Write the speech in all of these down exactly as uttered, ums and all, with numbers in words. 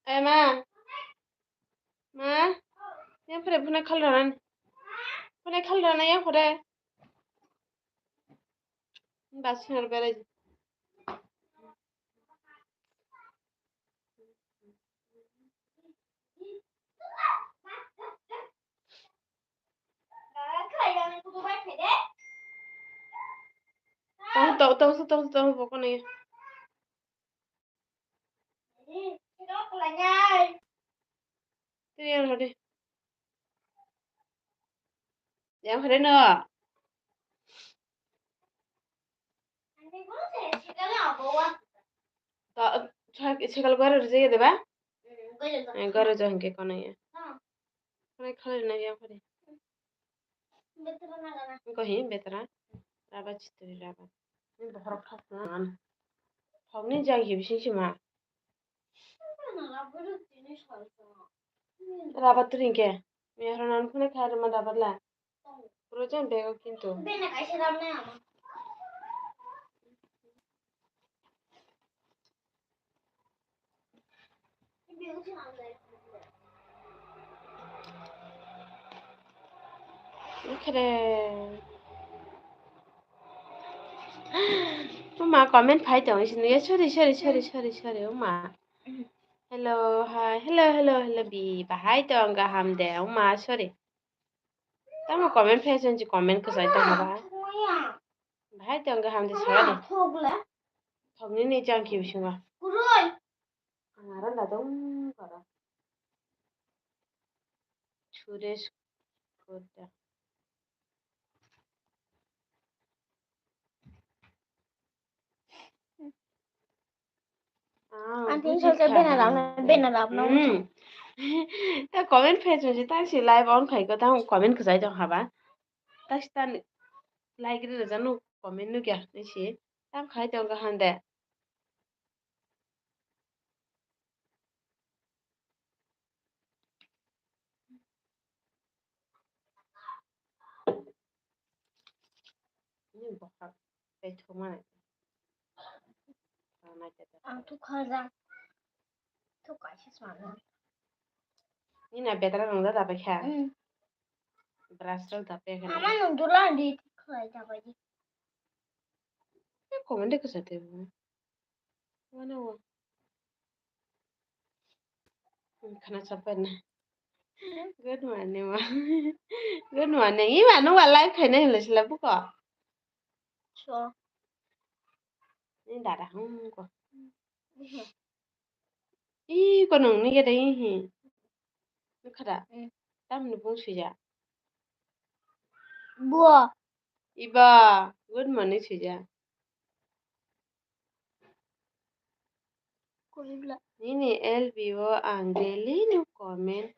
Ema. Ma. Yang pore phone khal rana. Phone khal rana yang pore. Bas har berai. Tong, tong, tong, tong, tong, tong, pokoknya. Tiri yang hade. Yang hade no. To, sekal gora rije de ba? Eh, gora jo hingke kono ya. Kono khali na yang hade. Ko hi betra. Raba chitri raba. Ni bohrok thok na. Thok ni jang hi bising sima. Raba tring ke. Mi horo nan phone kha rama raba la. Puro jan bego kintu. Okhre. Uma comment phai tong sini ya, sorry, sorry, sorry, sorry, sorry, uma. Hello, hi, hello, hello, hello, bi, bahai tong gaham de, uma, sorry. Tamo comment phai sini comment kwsai tong ba. Bahai tong gaham de, sorry. Thok ni ni jang ki bisingo. Ang aro nadong koro. Suresh Kota. Ah, ang tin buji soja kha. Bena rap na, bena rap na. Hmm. Ta comment page mo ta si live on khai ko ta comment ko jai jong haba. Ta si tan like ri janu comment nu kya ni si. Tam khai jong ga hande. Ni bwkhak tei thwkmani. Ang thwkha jak. Thwk kaisa swnam. Ni na betra rwngda da bai kha. Hmm. Brush rok da bai kha. Ama nung dula di thwk khlai da bai di. Comment de kwsa tei bo. Wano wo. Khana sapai na. Good morning, ma. Good morning. Ima nung wa live khaina hinle sila buko. So. Ni dada hung ko. Ih, konong ni gede ih. Nukha da? Hmm. Tamni bung suija. Bo. Iba, good morning suija. Nini L B o ang daily no comment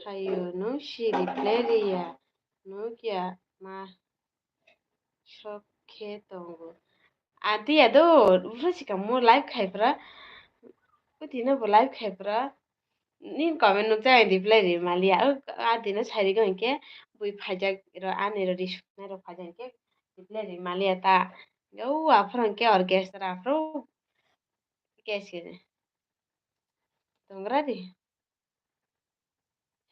khayo, nung si reply riya, nukya ma sok khe tongo. Ati ya do, ufra sikamo live khai pra. Uti no bo live khai pra. Ni comment no chai reply ri maliya. O, ati no sai ri go hinkhe bui phaijak ro ani ro ri suknai ro phaijak hinkhe reply ri maliya ta. O, aphuru hinkhe orchestra aphuru. Kes kene. Tongra di.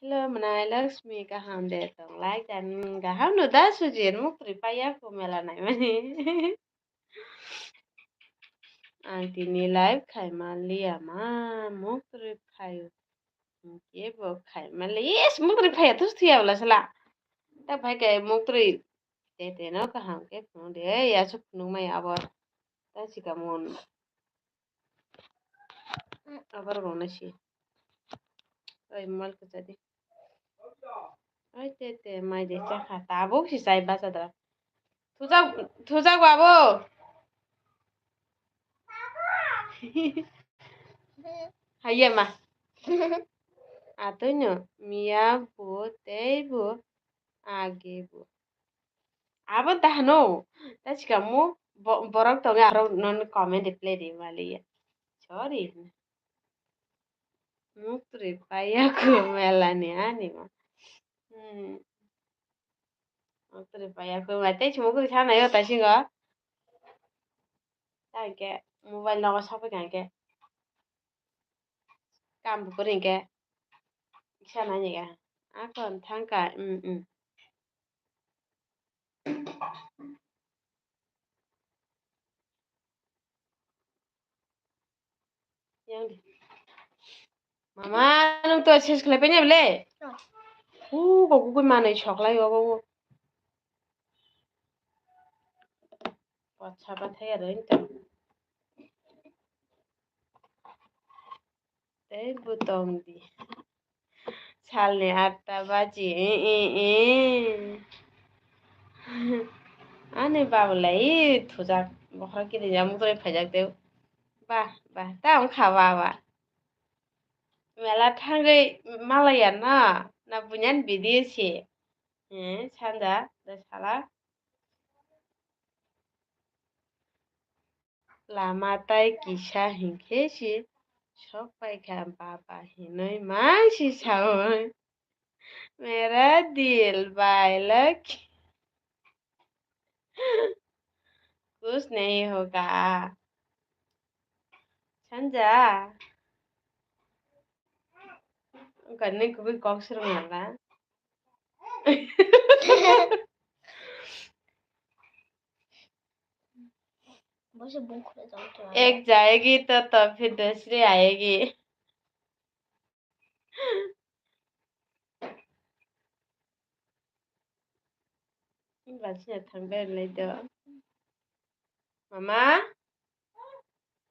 Hello, mwnai Laxmi, kaham de tong lai kani? Kaham no da sujir, muk twi paiya ko mela naimani. Ang tini live khai manliya ma, muk twi phaio. Kebo khai manliya. Yes, muk twi phaiya, tus thuya wala sala. Ta phai kai muk twi. Te te no kaham ke phunuk de, ya su phunuk mai abo. Ta sika mon. Abar rona si. Oi, mal kwchadi. Oi, te, te, mai de chakha. Tabuk si chai bachadra. Thujak, thujak babu. Haiya ma. Atwino miya bo tei bo age bo. Abo dahano. Ta sikamo bo-, borok tongo aro non comment reply ri maliya. Sorry. Muktrwi paiya ko mela ni ani ma. Hmm. Muktrwi paiya ko ma tei muktrwi sana yo ta singo. Ta ke mobile nogo sapai ka ke. Kam bukur hinkhe kisa nani ga. Akon thangka, mm, mm. Yang di. Mama, nung to ses khlai penya bele? Oh. Hu, kok kukui manui soklai obo. Pocha bathai aro into. Tei bo tong di. Salni atta baji, e, e, e. Ani babu lai, e, thujak. Bokhorok kiri ya, muktrwi phaijak de. Ba, ba, ta wngkha ba, ba. Mela thangwi malaya na, na bunyan bidi si. E, sanja, da sala. Lama tai kisa hinkhe se sok paikha, baba hinwi ma si sao. Mera dil bai lak. Kuch nahi hoga. Sanja. Ganne kubui kok surung nala. Ek jayegi to, to phir dusri ayegi. Bachina thang ber lai do. Mama,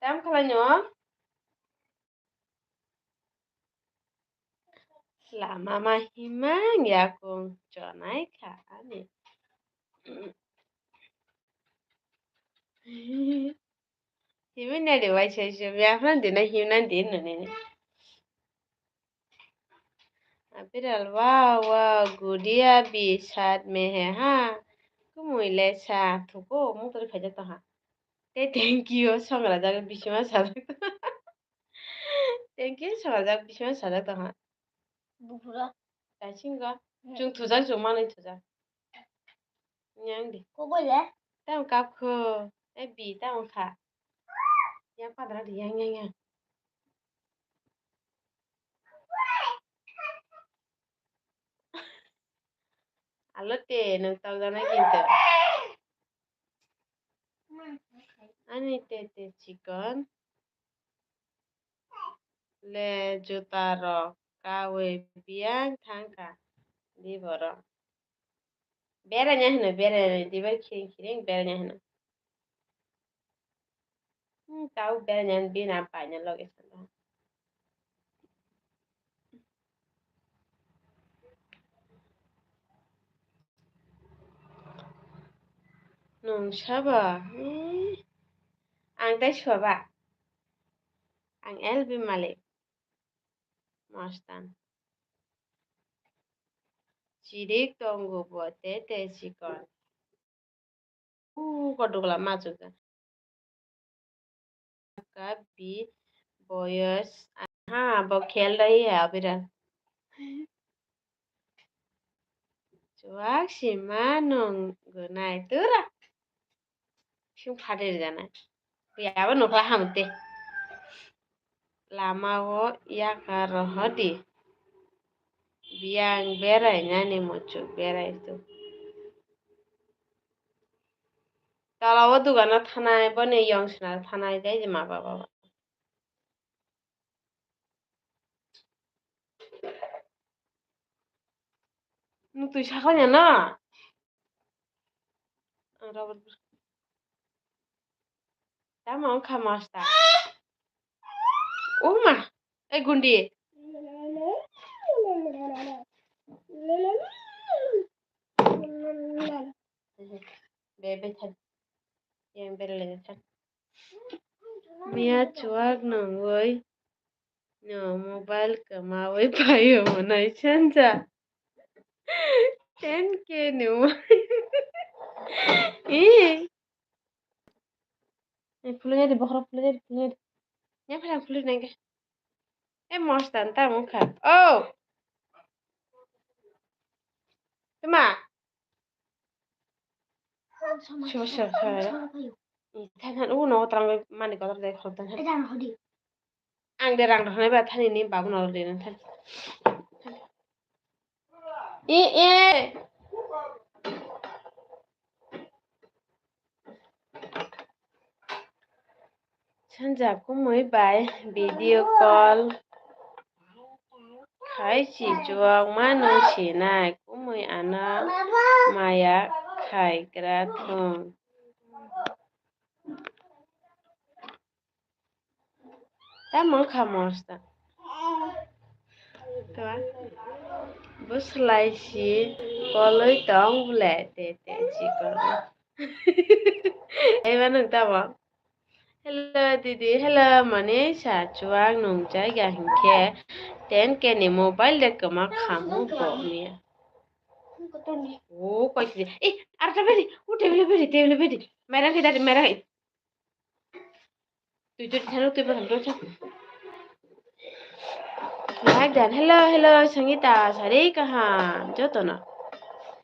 tam khalai no? Lama ma himang yakung chonai kha ani. Himwi nai de waisa se, miya phano dina himna di nini. Abiral, wow, wow, gudia bi sat mehe ha. Kumui le sa thuko, muktori phaijak tong ha. Te thank you, songra jaga bisima sajak. Thank you, songra jaga bisima sajak tong ha. Bufura. Kaisingo. Hmm. Chung thujak, chung manwi thujak. Yang di. Kobole? Tamo kap kho. E bi, tamo kha. Yang padra di, yang, yang, yang. Alo te, nung tau jana kintu. Ani tete chikon le juta rok kawi biyang thangkha di borok. Beranya hino, beranya dibar khiring khiring beranya hino. Hmm, tau beranya bini paina loge sanda. Nung sabo? Eh, ang tai suaba. Ang L B Malik. Mostan. Chirik tongo bo te te chikon. Uh, kodugla machukjak. Kabi boyos. Ha, bo khel dai ha, biran. Chuak sima nung gunai tura. Sing phadir janai. Yabo nukla hamte. Lama o yaka rohodi. Biyang berai nani muchuk berai tu. Tola o dugano thanai, boni yong sina thanai, dai je ma baba. Nutui sakanya na? Ang rubber bus-, tamo wngkha masta. Uma, ei gundi. Bebe thar. Yang berle thar. Miya chuak nungwi No, mobile kwmawi phaio mwnai sanja. Ten K ni mobile. Eh. Eh, phulwi de, bokhorok phulwi de, phulwi de. Ya, phai phulwi nang ke. Eh, mostan ta mukha. Oh. Tuma. Sure, sure, sure. Ih, than, than, uh, no, terang mani kotor deh, khorok than, than. Ang de rang rok nai ba thani ni babu no de na than. Ih, ih. Sanja kumui bai video call khai si chuak mano sinai kumui ano maya khai gra thung. Tamo kha mosta. Bwslai si koloi tong bwle te te chikon. Ai mano tamo. Hello didi, hello mane sa chuak nung jaiga hinkhe ten K ni mobile de kwma khamu bo miya. O koi si. Eh, arta beri, o table beri, table beri. Merang kita merang. Twi twi thano twi bwthang twi thang. Like dan. Hello, hello, Sangita, sari kaham, jotono.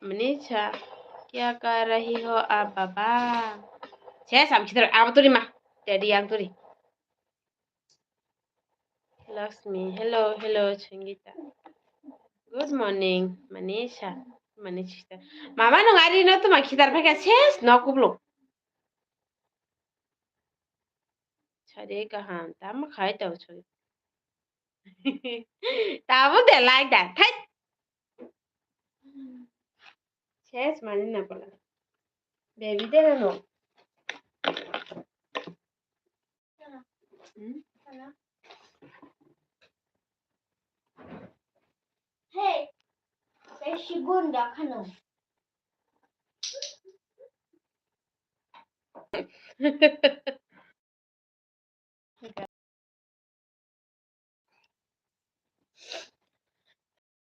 Manisha, kya kar rahi ho aap baba? Ses, am khitar, am turi ma. Tedi yang turi. Lakshmi, hello, hello, Sangita. Good morning, Manisha, Manisha. Mama nung ari no tuma khitar phaka ses, no kublo. Sari kaham, tamo khai tau soi. Tamo de like that. Thai. Ses mani na pala. Baby de na no. Hmm? Hey, segunda kano.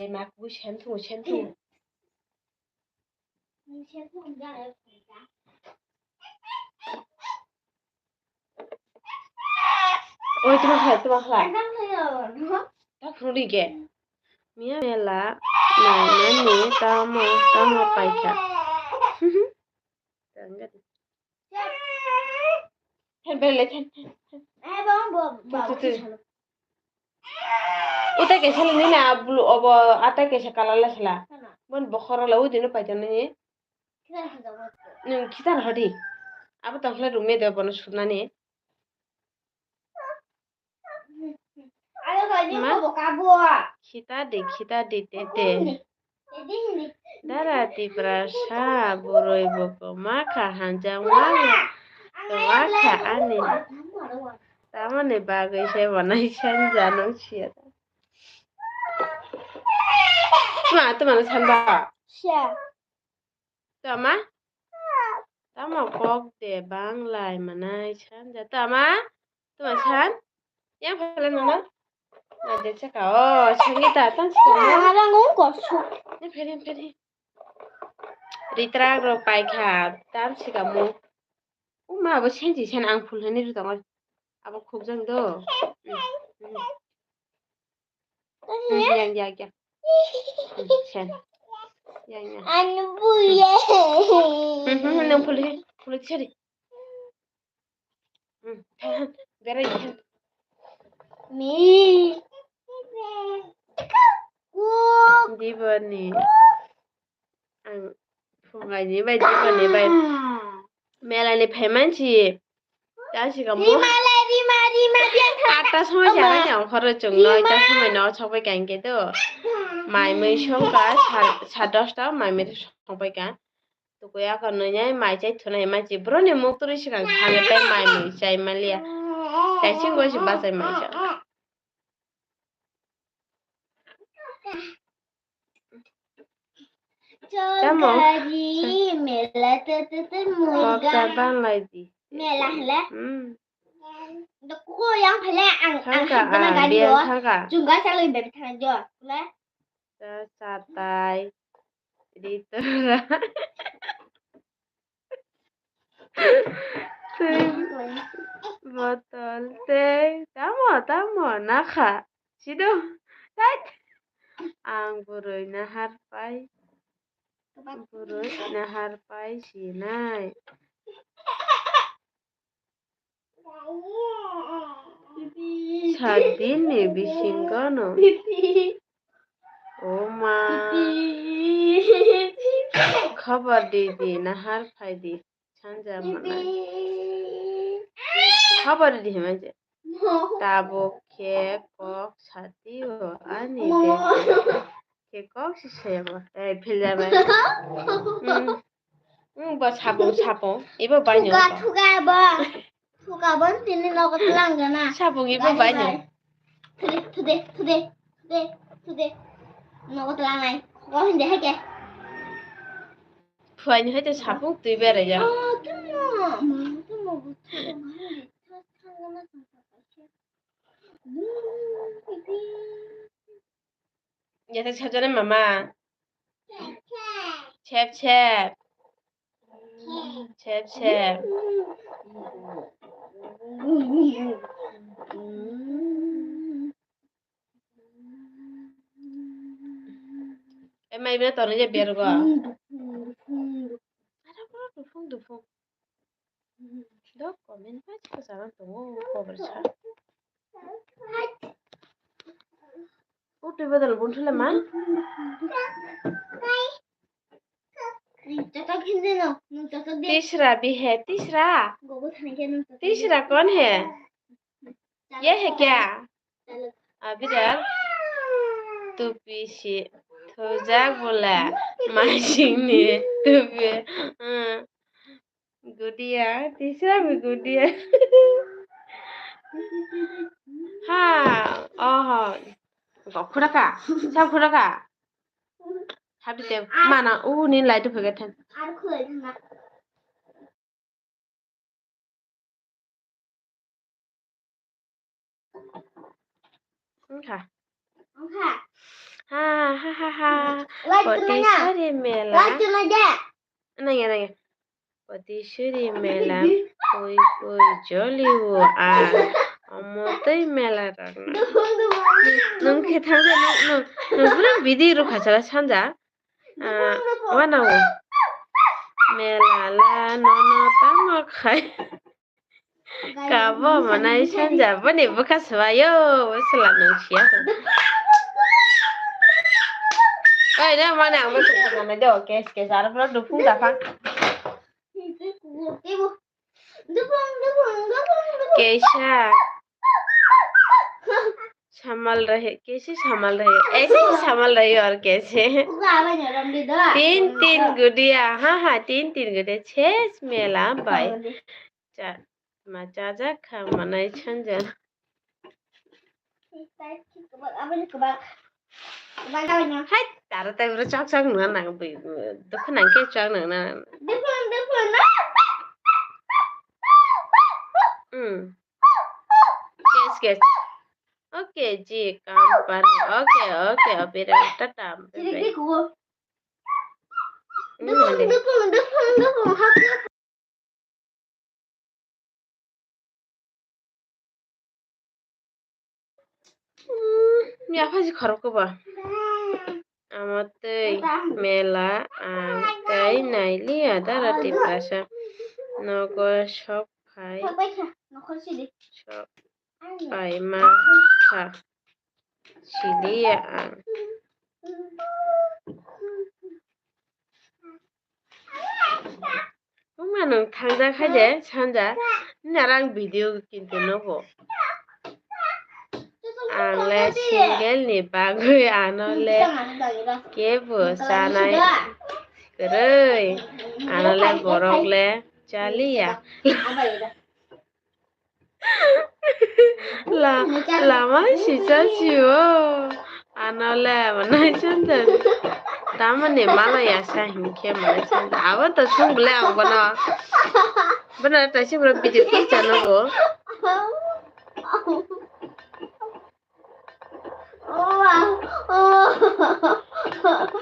Mak bu sen thung, sen thung. Oi, tuma khlai, tuma khlai. Ta khurui ge. Miya mela, nai nani, tamo, tamo paikha. Tangga di. Hen bele, hen, hen, hen. Tu, tu, tu. Utai kaisa le nini a blue obo, atai kaisa colour le sela. Sana. Bon bokhoro le udi no paitani. Khitar hajak. Nung khitar hodi. Abo tongkhle room de bono surnani. Ayo, kau ni Ma? Kau buka buah. Khita di, khita di, te, te. Aku ni. Dara Tiprasa bwrwi bo kwma kha, hanjakma kwma kha ani. Tamoni bagwi se bo nai sanja nung siya. Tuma, tuma no samba. Siya. Tuma? Tamo kok de banglai manai sanja. Tuma? Tuma san? Yang phala nono? Na de chaka. Oh, Sangita, tan sikamo. Harang ung kosu. Ni pheri, pheri. Ritrak ro paikha, tan sikamo. Uma abo senji sen ang phul hani ri tongo. Abo khukjang do. Hmm, hmm. Hmm, yang, yang, yang. Hmm, sen. Yang, yang. Anu buye. Hmm, hmm, hmm, nang phul, phul seri. Hmm, berai, berai. Mi. Dibani. Ang phungaini bai, dibani bai. Melani phaimansi. Tang sikamo. Rima le, rima, rima, biang kha. Atta somoi sama ni ongkhoro chwng noi, ta somoi no sokbai kang ke do. Mai mui songka, sa, sa dosta mai mui songbai kang. Tukui ako nwngnai mai chai thunai manchi. Broni muk turi sikang thani tei mai mui chai manliya. Chai singbo si bachai mai chai. Tamo? Chol gari mela te te te murga. Kokta banglai di. Mela hle? Hmm. Dok Yang phaile ang, ang Thangka, hapjana ang gari biyang o. Thangka. Chunga chaklai bai thang jo. Le. Ta chatai. Ritora. Twi botol tei tamo, tamo nakha. Sido. Tat. Ang bwrwi nahar pai. Bwrwi nahar pai sinai. Sat din ni bisingo no. O ma. Khobor di di, nahar phai di. Sanja manai. Khobor di hima je. Tabuk khe kok sati o ani de. Khe kok si se bo. Ei, phil jabai. Hmm. Hmm, bo sapung, sapung. Ibo bai no. Thuka, thuka bo. Thuka bo tini nogo tlang jana. Sapung ibo bai no. Thude, thude, thude, thude, thude. Nogo tlang nai. Go hindi hai ke. Phuaini hai te sapung twi berai ya. Oh, tamo. Tamo bo thuka ma hindi. Thang jana thang jana. Yathak sabjani mama. Sep sep. Sep sep. Ema ibna tornai je bergo. Ada pura dufung dufung. Dok comment pai khe sana tongo cover sa. O twi bodol bunthule ma. Tisra bhi hai, tisra. Tisra kaun hai? Ye hai kya? Abidal tupi si thujak bola masing ni tupi. Hmm. Gudia, tisra mi gudia. Ha, oho. Kok khura ka? Sam khura ka? Habi te mana u ni lai tu phege then. Wngkha. Wngkha. Ha, ha, ha, ha. Like Poti tuna ya. Sari mela. Like tuna ya. Nangya, nangya. Poti suri mela. Pui, pui, joli o a. Omo tei mela rok na. Nung khe thang nung, nung, nung pura bidi rukha sala sanja. Ah, wana o. Mela la nono tamo khai. Kabo manai sanja boni bwkha swbayo, sala nung siya. Oi, ne mane ang bwkha manai do, kes, kes, aro pura dupung dapang. Keisa. Samal rahe, kaise samal rahe, aise hi samal rahe aur kaise. Tin, tin gudiya, ha, ha, tin, tin gudiya, chhe mela bai. Cha, ma chajak kha manai sanja. Hai, tara tai bro chak chak nuna nang bui, dukhu nang ke chak nang na. Hmm. Kes, kes. Okay, ji, kam par. Okay, okay, abira, tata, bye bye. Hmm, dukhu, dukhu, dukhu, dukhu, hak, hak. Hmm, yaphaji khorok ba. Amo tei mela ang tei nailiya dara Tiprasa nogo sok phai sok phai ma kha siliya ang. Wngma nwng thangjak hai de sanja, nini aro ang video kinto nogo. Ang le single ni bagwi ano le kebo chanai kwrwi, ano le borok le chaliya. La, lama sisa sio. Ano le, manai sanja. Tamani mala ya sa hinkhe manai sanja. Abo to sung bole ang bono. Bono ta sing bro video clip chano bo.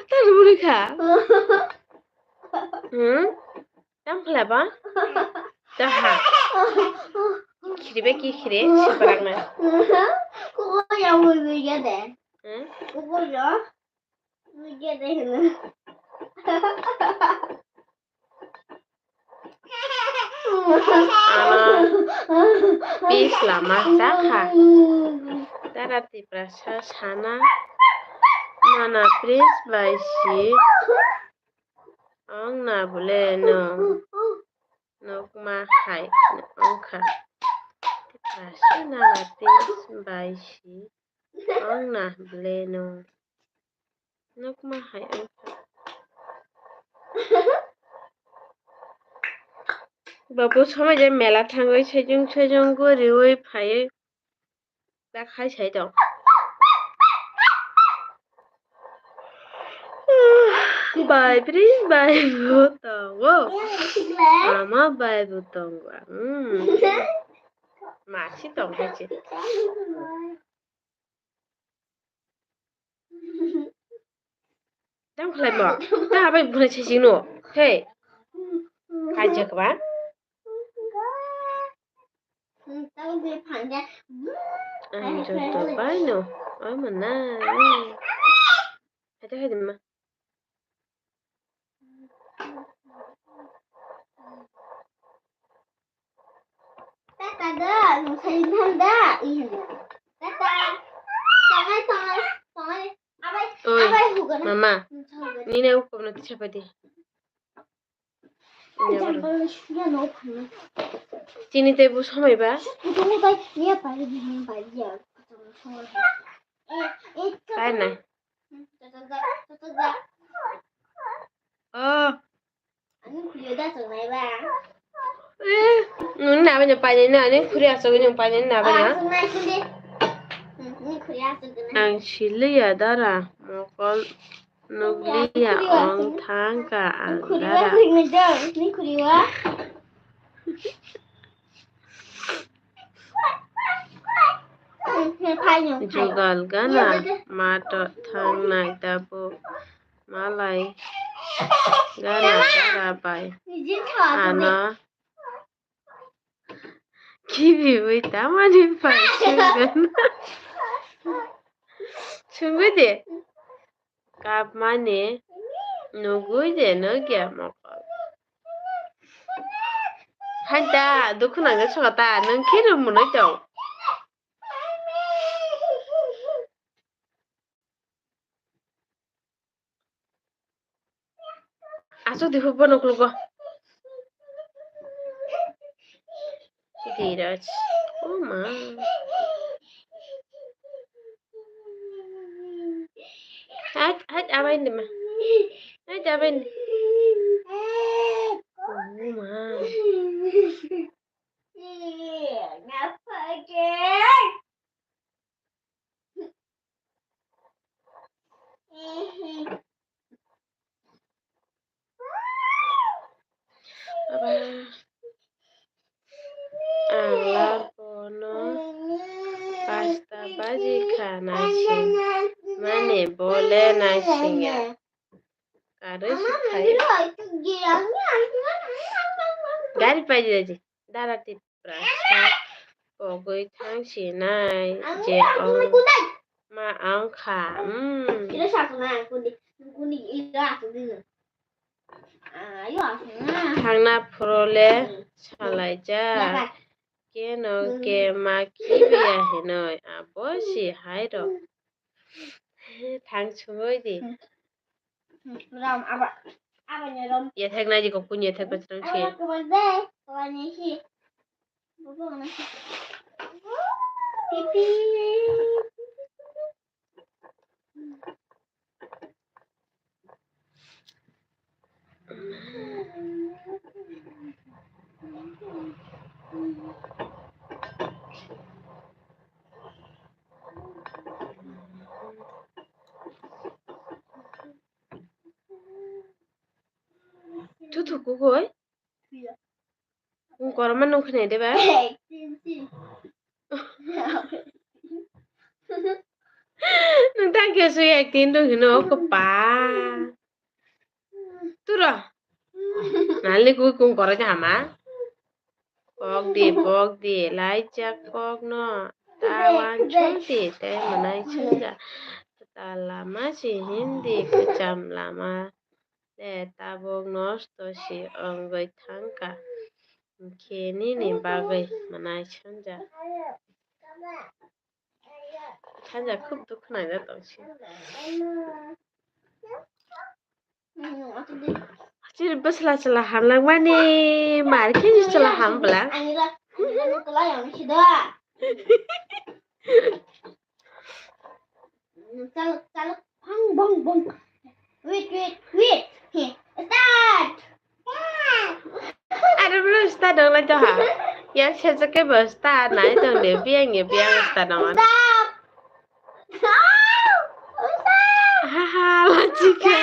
Tang bwrwi kha. Hmm? Tang khlai ba? Taha. Khiribe ki khiri, siparak na. Kukuya mui mui gede. Hmm? Kukuya mui gede hino. Ano pis lama chakha. Dara Tiprasa sana nana prince bai si ong na bole no nokma hai ongkha. Tiprasa nana prince bai si ong na bole no. Nokma hai wngkha. Babu somai je mela thangwi sejong sejong guriwi phaiwi ta khai sai tong. Bai bri bai bo tongo. Ama bai bo tongo. Hmm. Masi tong hai se. Tang khlai mo. Ta abai bwkhwnai sising no. Hey. Kaijak ba? Ang joto bai no. Oi mana. Hai ta hai ma. Tata da, nung sai nang da, ihin. Tata, tongai, tongai, tongai. Abai, oi, abai hugana. Mama, nung sai hugana. Nini uko na ticha pati. Jambal suya no phana. Chini tei bu somai ba? Kutung bai, niya pai, niya pai, ya. Kutung somai. Eh, eh, pai na. Tata da, tata da. Oh. Ani khuri da tongnai ba. Eh, nini nabanya painai na, ani khuri asogwi nung painai nabanya. Ah, tongnai khuri. Hmm, ani khuri asogwi na. Ang siliya dara, mokol nukliya, ong thangka ang dara. Ani khuri wa. Jugal gana mato thangnai tabuk malai gana dara bai ano khibiwi tamani pai sungwi de. Kapmani nugwi de nugya mokol. Hai ta, dukhu nangja soka ta, nwng khe rw mwnwi tong. Aswk di hukbo nuklugo. Dhiraj. Oh ma. Hai, hai, abai ni ma. Hai, abai ni. Oh ma. Aba, ang larpono pasta baji kha naising mani bole naisingya. Karwi si khai. Gari pai di, dara ti. Prasa pogwi thang sinai je ong ma ong kha. Hmm. Thangna phuru le salaijak. Keno ke ma khibiya hinoi abo si hai rok. Thang sungwi di. Ram, aba, aba ni ram. Yethek nai di kokun yethek bachram si. Aba kubar de, kubar ni si. Bubu na si. Pipi. Tutu kukoi? Iya. Wng korokma nung khwnai de ba? Hey, sin, sin. Nung ta Ang khe sui acting rw hino kwpa. Turo. Nalni kui kung korai de hama. Pok di, pok di, laijak pok no. Tawan chol di, tei mwnai chanja. Kwtal lama si hindi, kwcham lama. Le tabuk nosto si wngwi thangkha. Khe nini bagwi mwnai chanja. Chanja khub dukhu naina tongsi. Chini bwsla chwla hamlangmani, mar khe chwla ham bwla. Wait, wait, wait. Start. Aro bro start dong lai to ha. Yang sejak ke bro start nai tong de, biang ye biang start dong. Stop. Stop. Ha ha, lachika.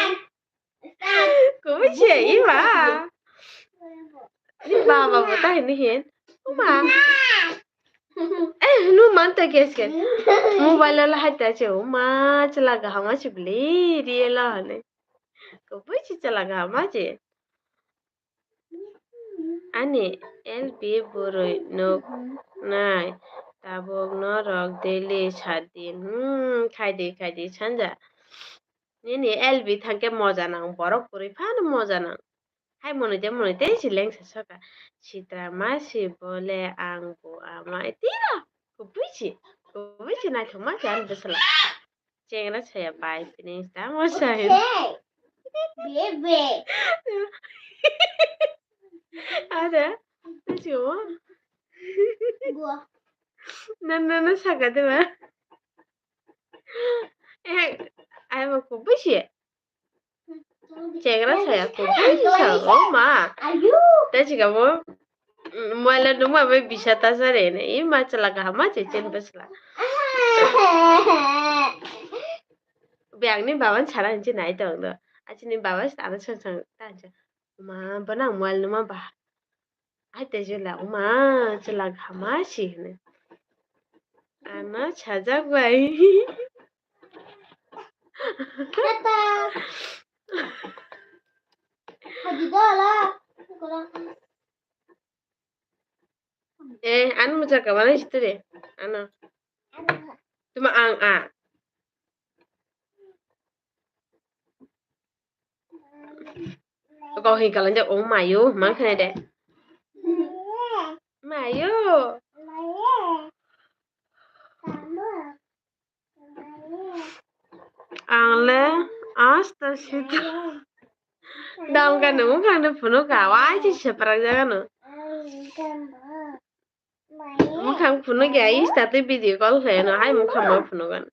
Stop. Kubuche ima. Ni baba bo ta hini hin. Uma. Eh, nu man ta ges ges. Mobile la hai ta che uma, chwla gahama chi bli, ri la hane. Kubuchi chwla gahama che. Ani L B bwrwi nuk nai, tabuk norok daily sat din. Hmm, khaidi, khaidi sanja. Nini L B thangkhe moja nang, borok kwrwi phano moja nang. Hai monwi de monwi tei si lengsa soka. Sitra ma si bole ang bo ama. Tiro, kubui si, kubui si naithok ma si ani bwsala. Chengra saya bai tini tamo sai. Bebe. Ada. Tamo. Gua. Nan nan saka de ba. Eh, ai ma kubui si. Chengra saya kubui si sa o ma. Ayu. Tei si kamo. Moila numa bai bisa ta sare ne. I ma chwla kaham ma che chen bwsla. Be ang ni baba ni sara hinchi nai tong do. Achi ni baba si ano sang sang ta hinchi. Ma bana moila numa ba. Ai te jula uma chwla kaham ma si hine. Ano chajak bai. Tata. Haji dola. Eh, ano mucha ka bana sitire. Ano. Tuma ang a. Ko hi kalan jak, oh mayo, mang khane de. Mayo. Ang le asta sita. Dam ka nung khane phunu ka, wai chi seprak jaga no. Mukhang phunukya, ista tei video call khlaino, hai mukhang ma phunugan.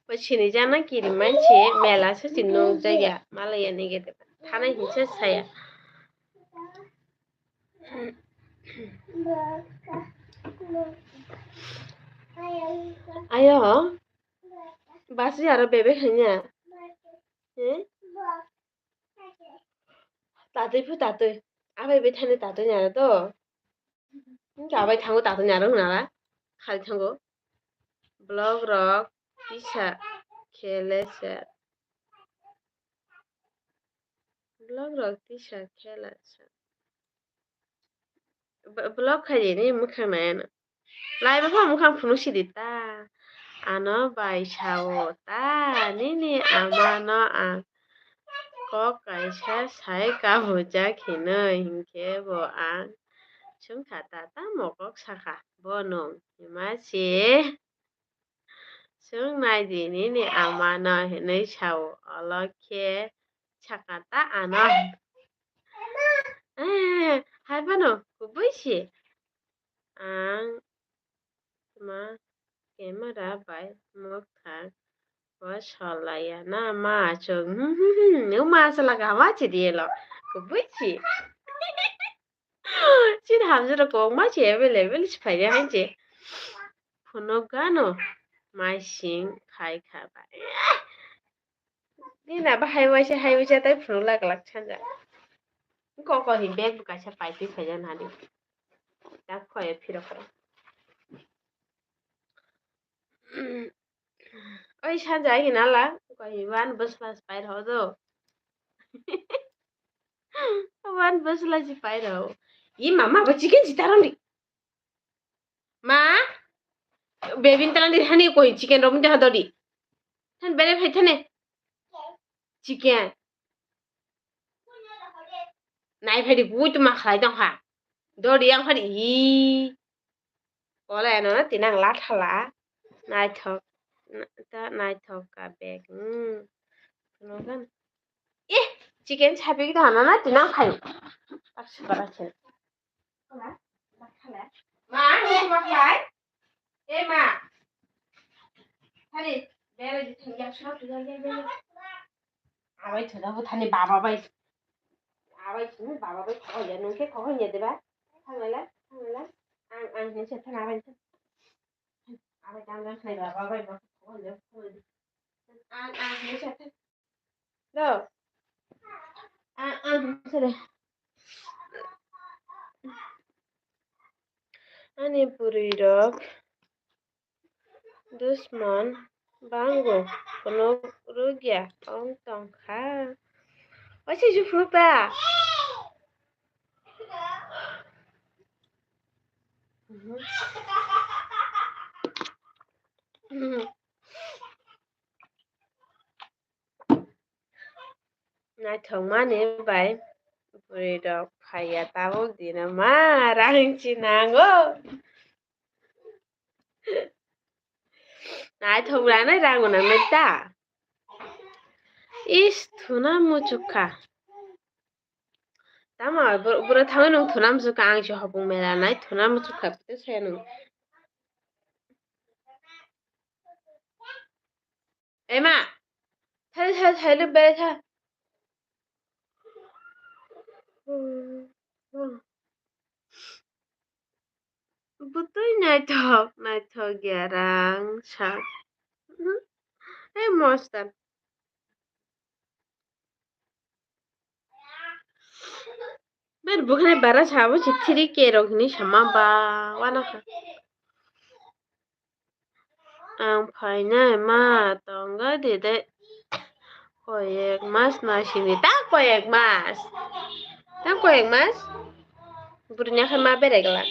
Bo sini jana kiri manse mela se si nukjakya, malaya ni gede thana hinse saya. Ayo, basi aro bebek hanya. Eh? Tatwi phu tatwi. Abai bai thani tatwi nara to. Hwnkhe abai thango tatwi nara hwnala. Khali thango. Vlog rok kisa khele se. Vlog rok kisa khela se. Vlog khaidi ni mukhang nai ano. Lai bapha mukhang phunuk sidi ta. Ano bai sao ta. Nini ama no ang kok kaisa sai kabujak hinwi hinkhe bo ang swngkha ta, tamo kok sakha bo nwng hima se. Chwng nai di nini ama no hinwi sao, olo khe sakha ta ano. Eh, hai phano kubui se. Ang tma camera bai mwkhang bo solaiya na ma achuk. Hmm, hmm, hmm, hmm, ma salaka ma chidi elo. Kubui se. Chini hamjwk rok kwbangma se available se phaina hai se. Phunukgano mai sing khai kha bai. Nini abo hai waisa, hai waisa tei phunuk lak lak sanja. Kok kok ni bag bo kaisa pai twi phaijak nani. Tak khoye phirok khe. Oi, sanja hinala, koi wan bwsla si pai rw do. Wan bwsla si pai rw. I mama bo chicken si taron di. Ma, bebin talan di hani koi chicken rom de hadodi. Than bere phai thane. Chicken. Nai phai di bui tu ma khlai tong kha. Dori yang phai di. Hi. Kola eno na tinang la thala. Naithok. Na-, ta naithok ka bag. Hmm. Kuno gan. Eh, chicken sapi ki dana na tinang khai. Pak se bara chen. Ma, nung ma khlai? Eh, ma. Thani, bera di thang yak sura tu yak yak yak. Abai thuna bu thani baba bai. Abai thuni baba bai thang ya nung ke khokho ya deba. Thang la, thang la. Ang, ang ni se thana bai. Abai thang la thani baba bai ba khokho ya. Ang, ang ni se thang. Do. A, a, sere. Ani bwrwi rok dusmon bango phunuk rwgya ong tong kha. Waisa se phunuk ta? Mhm. Mhm. Naithokmani bai bwrwi rok phaiya tabuk dino ma rang si nango. Naithok rwnai rang nangnai ta. Is thuna muchuk kha. Tamo bwrwi thangwi nung thuna muchuk kha ang si hopung mela nai thuna muchuk kha tei saya nung. Ema, thai, thai, thai, le bai tha. Butui naithok, naithok ya rang sa. Ei, mostan. Ben bukhne bara sabo si three K rok hini sama ba wana kha. Ang phainai ma tongo dede koyek mas na sini ta koyek mas ta koyek mas burnya khe ma beregla.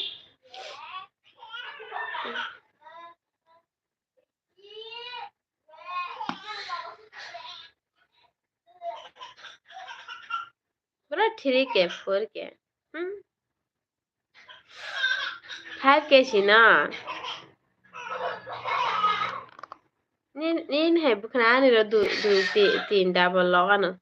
Bro, three K, four K. Hmm? Five K sino. Nin, nin hai bukhna ani ro du, du, ti, tin double logano.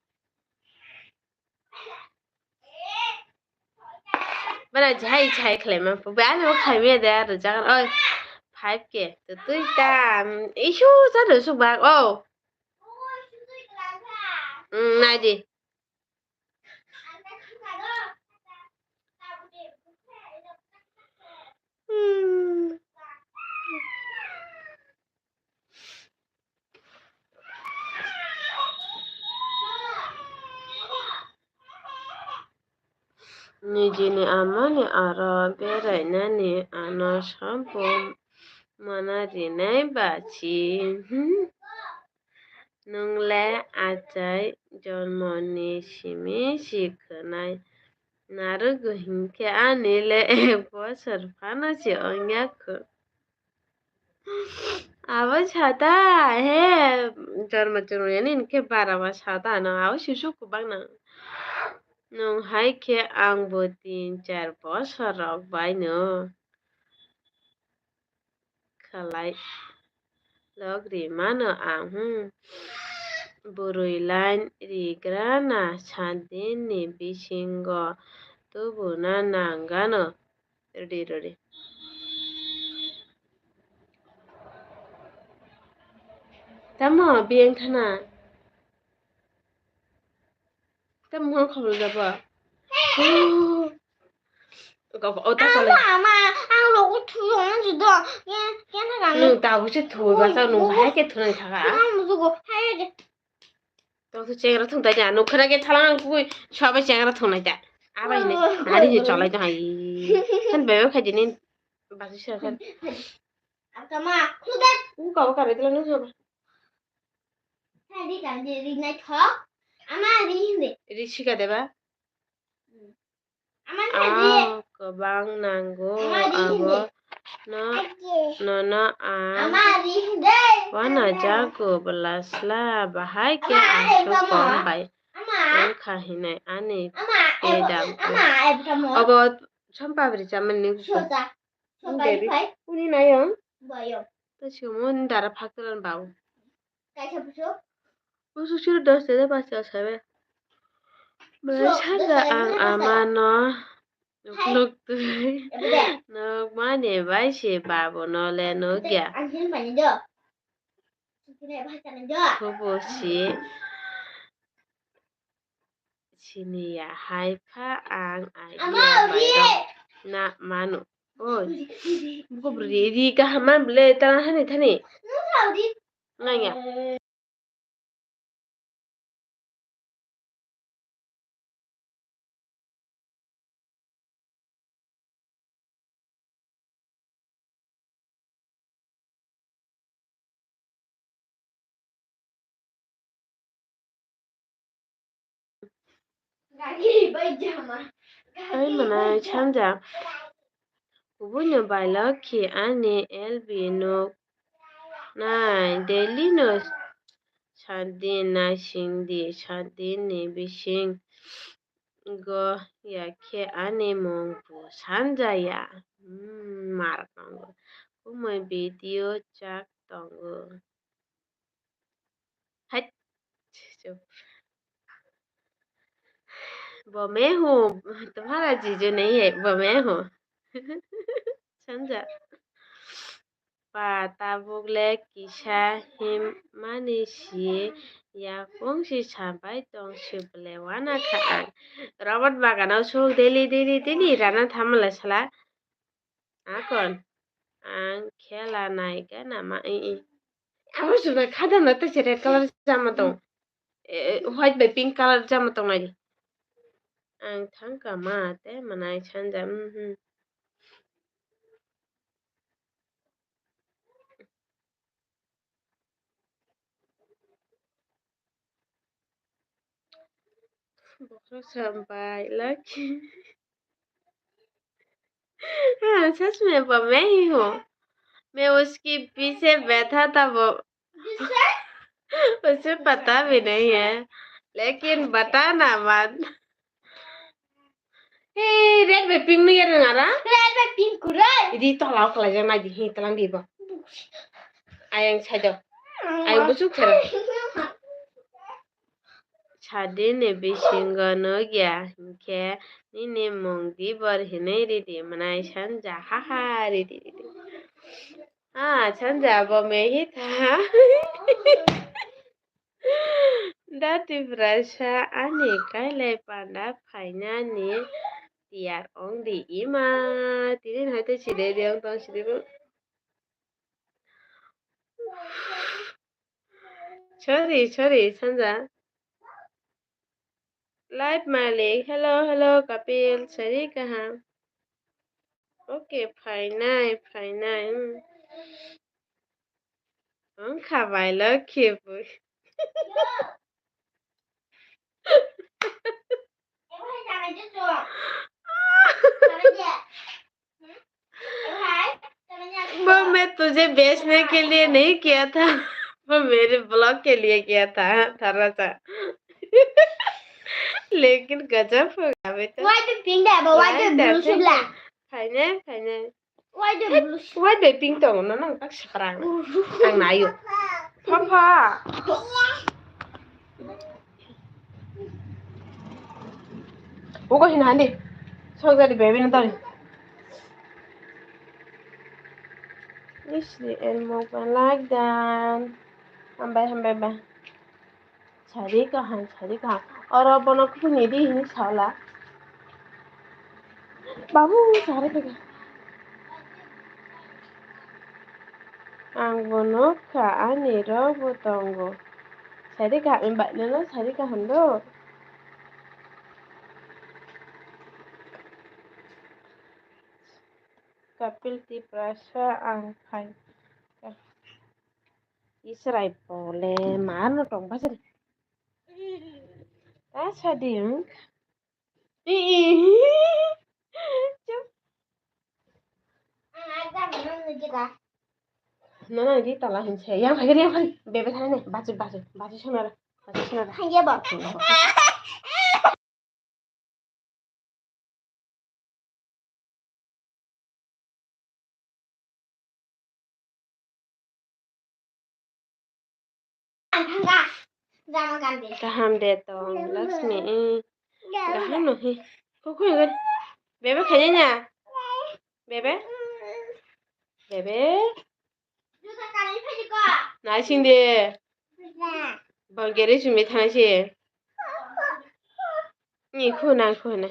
Bana jai jai khlai ma phu. Ba ani bo khlai me de aro jagan. Oi, five K. To tui ta, mm, isu sa do su bak. Oh. Mm, nai di. Hmm. Nijini amani aro berainani ano sabo mana rinai bachi. Nwng le achai jormoni simi si khwnai narwgo hinkhe ani le ek bosor phano se wngya kho. Abo sata he jormo chwrwngya ni hinkhe bara ba sata no abo sisu kwbang nang. Nwng hai khe ang bo tin char bosor rok bai no khlai lok ri mano ang, hmm. Bwrwi line rigra na sat din ni bisingo tubuna nang gano. Rwdi, rwdi. Tamo biyang thana. Tamo hwn khobor jabo. O ta chale. Ama, ang logo thuyo ang judo. Ke, ke na gano. Nwng tabuk se thuwi ba sa nwng hai ke thunai thaka. Ang mujugo. Hai de. Tong se chengra thung tai ja. Nwng khana ke thalang ang kui swabai chengra thung nai ta. Abai ne. Ari ni cholai ta hai. Kan bebe khai dini. Basu sa kan. Akama, kuda. Uka uka redila nung haba. Tadi kan di ri nai thok. Ama ri hindi. Ri sika deba. Ama tadi. Ang kwbang nango abo no, nono ang wana jago bwla sla bahai khe aswk kom bai wngkha hinai ani pedam. Obo sompabri chamani. Uni nayong. Tei simo ni dara phaktolan bau. Kaisa busu. Busu suru dos de pacha sabe. Belai sanja ang amano nuk nuk twi. Nuk mani bai se babu no le nuk ya. Kubo si. Sini ya hai pha ang idea bai rok na mano. Oi. Buko bwrwi ri kaham man bwle tala hani thani. Nang ya. Ai mwnai sanja. Kubui no bailok khe ani L B nuk nai daily no sat din naising di, sat din ni bising go ya khe ani mung bo sanja ya. Hmm, mar tongo. Kumui video chak tongo. Hai. Chup. Bo me hu, tumhara jiju nahi hai, bo me hu. Sanja. Pa tabuk le kisa him mani si ya kung si sabai tong si bwle wana kha ang. Robot bagano sok daily daily daily rana thamle sala. Akon ang khela nai gana ma i i. Abo suna khada na tese red color jama tong. Eh, white bai pink color jama tong nai. Ang thangka ma te manai sanja, mhm. Bokhorok sampai laki. हाँ, सच में वो मैं ही हूँ। मैं उसके पीछे बैठा था, वो उसे पता भी नहीं है, लेकिन बताना मत। Hey, red bai pink no yarwng ara? Red bai pink kwrwi. Idi tola o kwlaijak nai di, he tlang di bo. Ayang saido. Ayang buchuk sero. Sadini bisingo nukya hinkhe nini mung dibor hinwi ridi mwnai sanja, haha, ridi, ridi. Ah, sanja bo mehi tha. Da Tiprasa ani kailai panda phainani tiyar ong di ima. Tini hai tei side de ong tong side bo. Sorry, sorry, sanja. Live malik, hello, hello, Kapil, sari kaham. Okay, phainai, phainai, hmm. Wngkha bai, lokhi bui. वो मैं तुझे बेचने के लिए नहीं किया था, वो मेरे ब्लॉग के लिए किया था, थोड़ा सा। लेकिन गजब होगा बेटा। Why do you think that? Why do you blue sibla? Khaine, khaine. Why do you blue? Why do you think tong? No, no, tak sekarang. Ang nayo. Papa. Ugo hin handi. Sok jadi baby na tadi. Ish, di el mo ba like dan. Hambai, hambai ba. Sari kaham, sari kaham. Oro bono kuphuni di hini sala. Babu, sari kaham. Ang bono kha ani rok bo tongo. Sari kaham, bai nono sari kaham do. Kapil Tiprasa ang phai. Israel pole mar no tong bajari. Ta sadi ang. I, i. Chup. Nana di tala hinse. Yang lagi, yang lagi. Bebe thani ne. Bachu, bachu, bachu sonara. Bachu sonara. Hanya bak. Kaham de tong, Lakshmi. Kaham no he. Kukui gun. Bebe khaye nya. Bebe. Bebe. Naising de. Bang gere simi thanai se. Ni khuna khuna.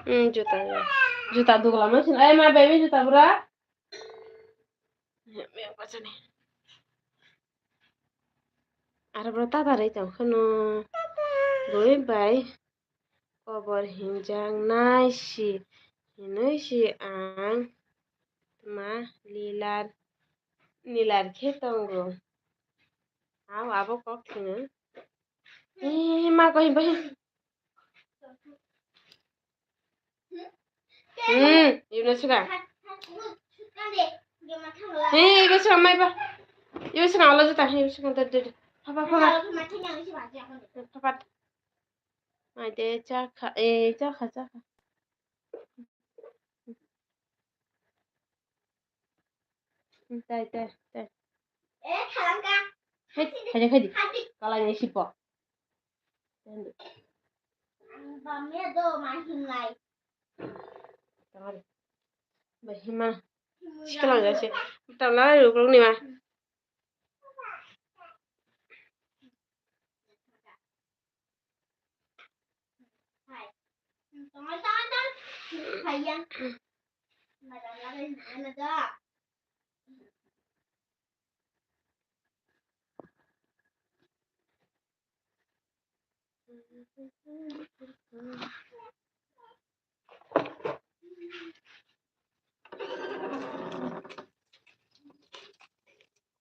Hmm, juta. Juta dugla ma sin. Ai ma baby juta bura. Aro bro tata rwi tong kheno bui bai kobor hinjak nai si hinui si ang tma lilar nilar khe tongo. Au abo kok thwngwi. Ee, ma koi bai. Hmm, ibno sika. He, ibo sika mai ba. Ibo sika alo juta, he, ibo sika, de, de, de. Papa, papa. Papa. Ai de, chakha, e, chakha, chakha. Tai, tai, tai. Hai, hai, hai. Kalai ni sipo. Bahima. Sikala jase. Tala rukrok ni ma.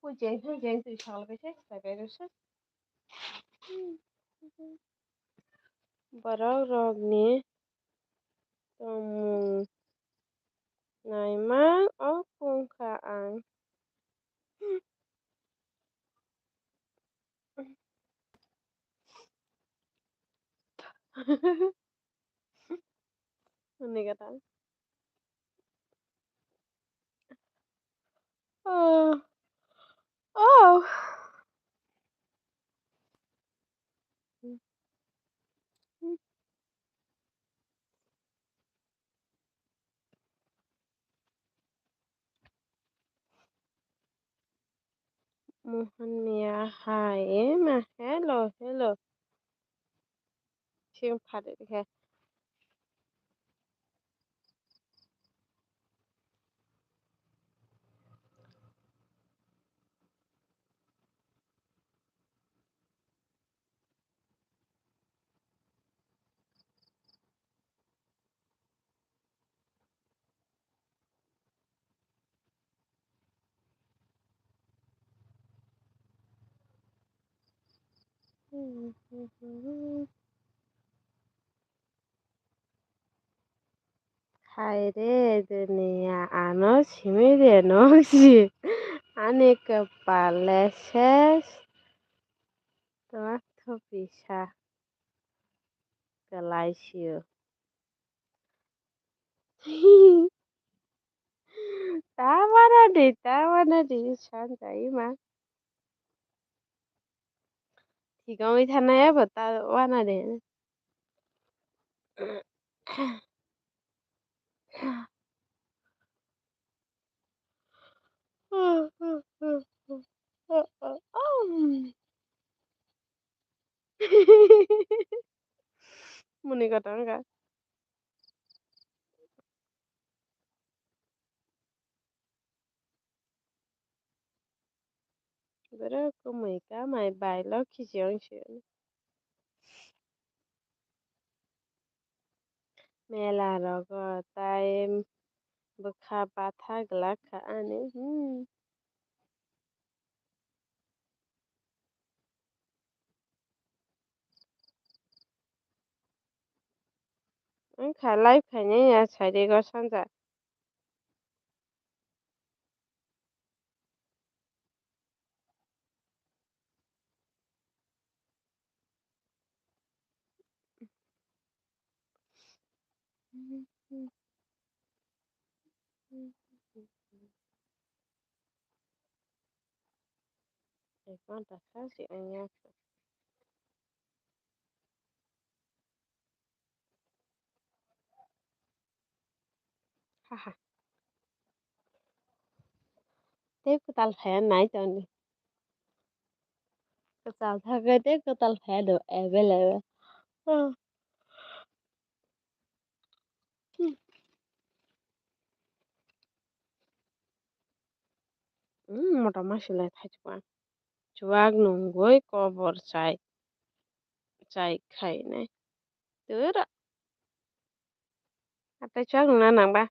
Hui jeng, hui jeng, twi sal bai se, sai bai rw se. Borok rokni tongmung naima o kung kha ang. Hwnwi gata. Oh. Oh. Mohan Miya hai, ema, hello, hello. Sing phade khe. Hai re duniya, ano simi de nokji. Ani kwpal le ses. Tama thopisa. Kwlai sio. Ta wana de, ta wana de, sanja ima. Thik wngwi thanai abo ta wana de. Muni kotong ka. Boro kumui kamai bai lo khichi ong si. Mela rogo tai bwkha batha glak kha ani. Hmm. Wngkha live khainai ya side o sanja. Ek ghonta kha se wngya. Haha. Tei kwtal phaiya nai tongdi. Kwtal thangkhe tei kwtal phaiya do available. Ah. Hmm, motom ma se lai thai chuak. Chuak nungwi kobor chai, chai khainai. Tura. Hatai chuak nungna nangba.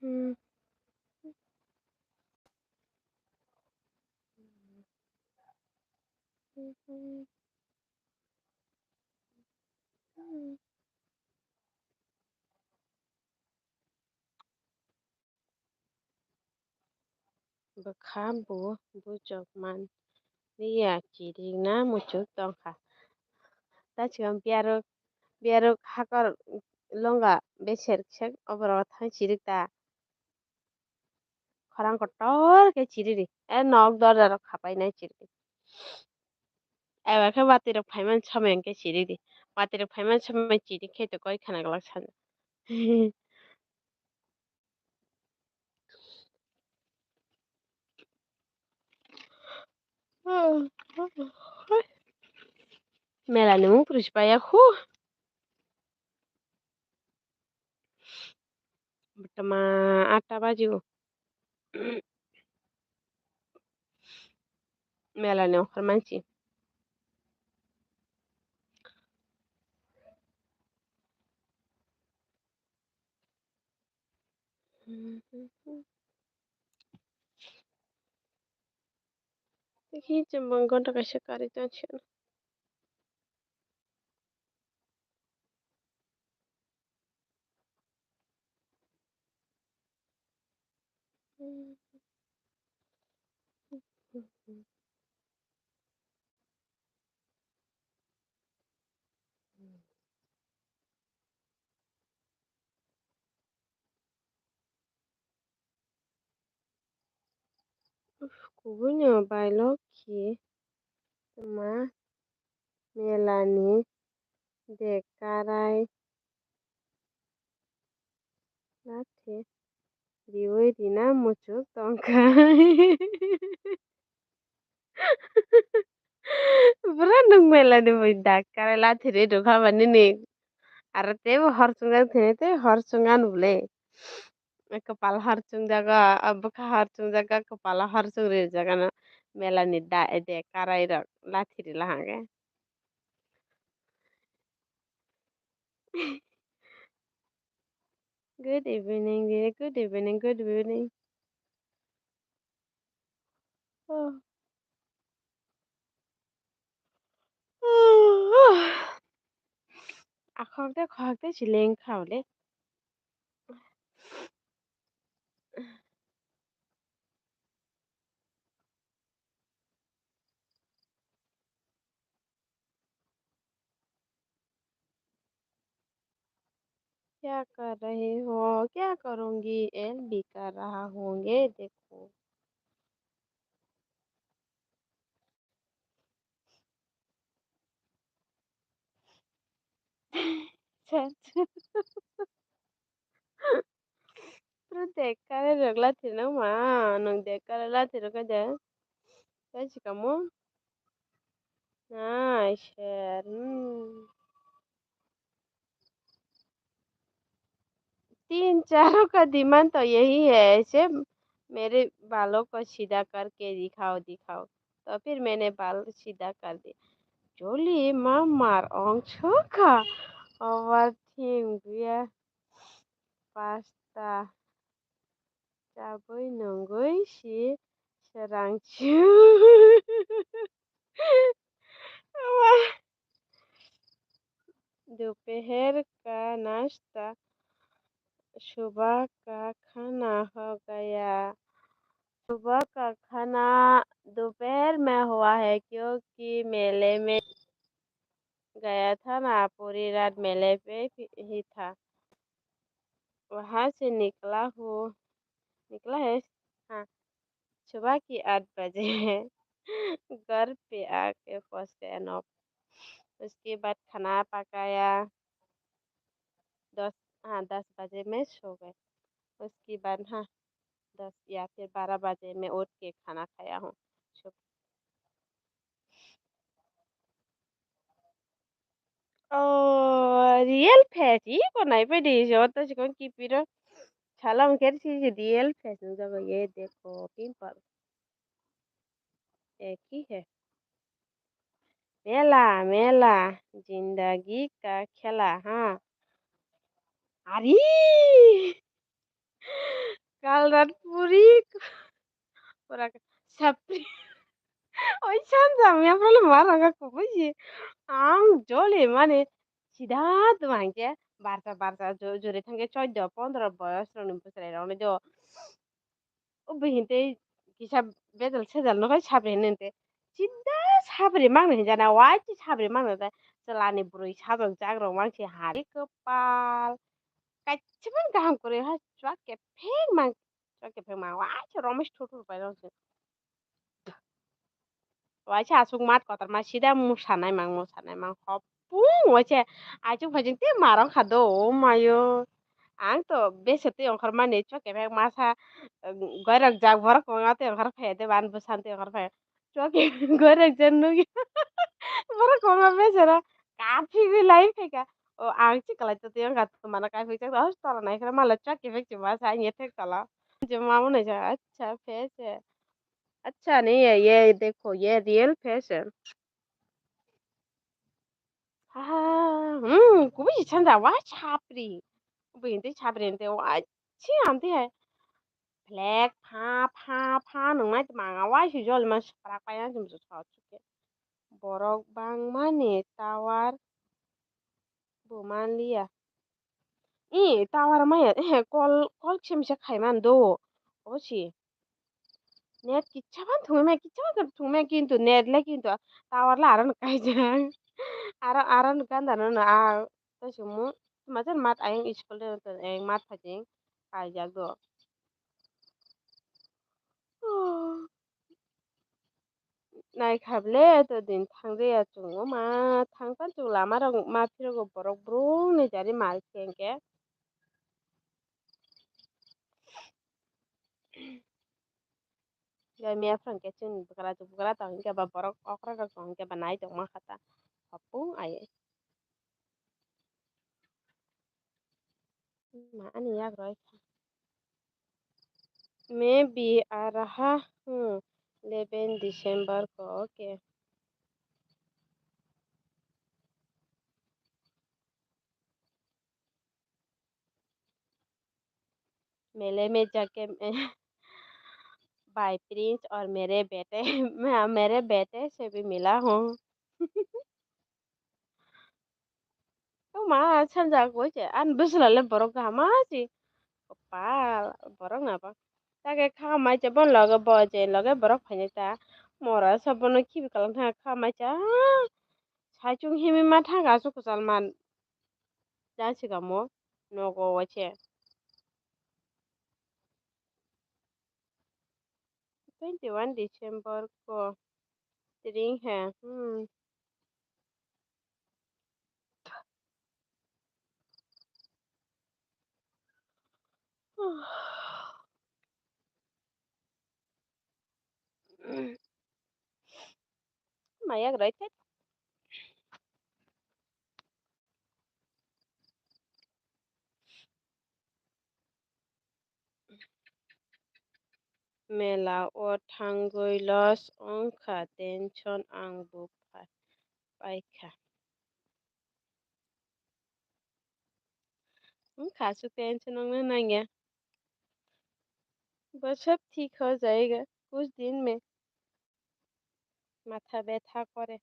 Hmm. Bwkha bo bujok man liya, chirikna muchuk tongkha. Tachikam biyarok, biyarok hakor longa beser kisa oborok thang chirik ta. Khorang kotor khe chiriri. E nok dorja rok khapai nai chiriri. Eba khe watwi rok phaimani somoi hwnkhe chiridi. Watwi rok phaimani somoi chirik khe to koi khana glak sanja. Mela ni mung puri si paiya khu. Tama atta baji o. Mela ni ongkhor mansi. Tei khe chwng bo ghonta kaisa karwi tong sio. Kubui no bailok khe tma mela ni de karai lathi riui rina muchuk tongkha. Bwrwi nwng mela ni bui dak karai lathi rwi rwkha ba nini. Aro teibo hor chwngjak thwini tei hor chwng anw bwle. Kwpal hor chwngjago, bwkha hor chwngjago, kwpalo hor chwng rijak ano. Mela ni da, de karai rok lathi rila hwnkhe. Good evening, dear. Good evening, good evening. Oh. Akhok de, khok de, chileng khao le. क्या कर रहे हो? क्या करूँगी? L B कर रहा हूँ, ये देखो। Pura dekare rwgla thwino ma, nwng dekare la thwirwkhe de. Tei si kamo? Nai ser, hmm. तीन चारों का डिमांड तो यही है, ऐसे मेरे बालों को सीधा करके दिखाओ, दिखाओ। तो फिर मैंने बाल सीधा कर दिया। Joli mamar ong choka. Overthink ya. Pasta. Chabwi nungwi si serang chu. Wah. Dopohar ka nashta, subah ka khana ho gaya. Subah ka khana dopohar mein hua hai, kyunki mele mein gaya tha na, puri raat mele pe hi tha. Wahan se nikla hu, nikla hai, ha, subah ki aath baje ghar pe aake pahunch gaya na. Uske baad khana pakaya, दस, हाँ, दस बजे मैं सो गए। उसके बाद, हाँ, दस या फिर बारह बजे मैं उठ के खाना खाया हूँ। Oh, real face, iko naipai di, joto sikon kipiro. Salam kher si real face nung jago, ye dekho, pimple. Ek hi hai. Mela, mela, zindagi ka khela, ha. Ari! Kalrat puri. Pura sapri. Oi, sanjam ya, pura le mara ga kubuji. Ang jole mane sida tu hangke barsa, barsa jo-, jore thangke choddo pondro boyos rok ni bwswrai rok ni do. O bihinte kisa bejal sejal no khai sabri hini hinte. Sida sabri mangni hinjana, wai si sabri mangni ta. Chwlani bwrwi sajok jak rok mang si hari kwpal. Kaichimani kaham kwrwi ha chwla kephek mang, chwla kephek mang, wai se romesh thur thur pai rok se. Waisa aswk mat kotorma sida musanai mang, musanai mang, hopung waisa aichuk phaichuk tei marong kha do, o mayo. Ang to bese tei ongkhormani chwla kephek masa, um, goirok jak borok kwbangma tei ongkhor phaiya tei bani bwsani tei ongkhor phaiya. Chwla kephek goirok jak nukya. Borok kwbangma besero kaphigwi lai phaikha. O ang chikalaito tei wngkha, twmano kaphikjak, o tola naikhwlai mala chwla kephek se masa ang ethek tola. Je mamo naijak, acha, phese. Acha, nahi hai, ye dekho, ye real face hai. Ah, hmm, kubui si chanja, wah, chapri. Kubui hinte chapri hinte, wah, chi hante hai. Black, pha, pha, pha, nungnai manga, wah, si jol ma, saprak pai, ang jum jum sa, chuke. Borok bangmani tower bo manliya. I tower maya, eh, call, call kisa misa khai man do. Obo si. Net kicha ban thungwi maya, kicha ban thungwi maya, kintu net le kintu tower le aro no kaijak. Aro, aro no ganda no no a, to sumu. Majar mat ayang school de to, eh, mat phajing kaijak do. Naikha ble to din thangriya chwng, o ma thangpan chwng lama rok ma phirogo borok brung ni jari mal khe hwnkhe. Gai miya phwrang khe chwng bwkra bwkra tong hwnkhe ba borok okra rok tong hwnkhe ba nai tongma kha ta hopung ai. Ma ani yak roi kha. Maybe araha, hmm, eleven December ko, okay. मिले में जाके भाई प्रिंस और मेरे बेटे, मेरे बेटे से भी मिला हूँ। Tongma sanja koi se, ani bwswla le borok kaham ma si. Kopal, borok na ba. Take kha mai se bon loge bo je loge borok phainai ta. Mora sa bono khibi kalang tha kha mai se. Ah, saichung himi ma thang aswk kwchal man. Jang sikamo nogo waise. Twenty one December ko tring he. Hmm. Maya grai te. mela o thangwi loss wngkha, tension ang bo pha-, paikha. Wngkha, aswk tension wngna nangya. Bo sob thik ho jayega, kuch din mein. Matha betha kore.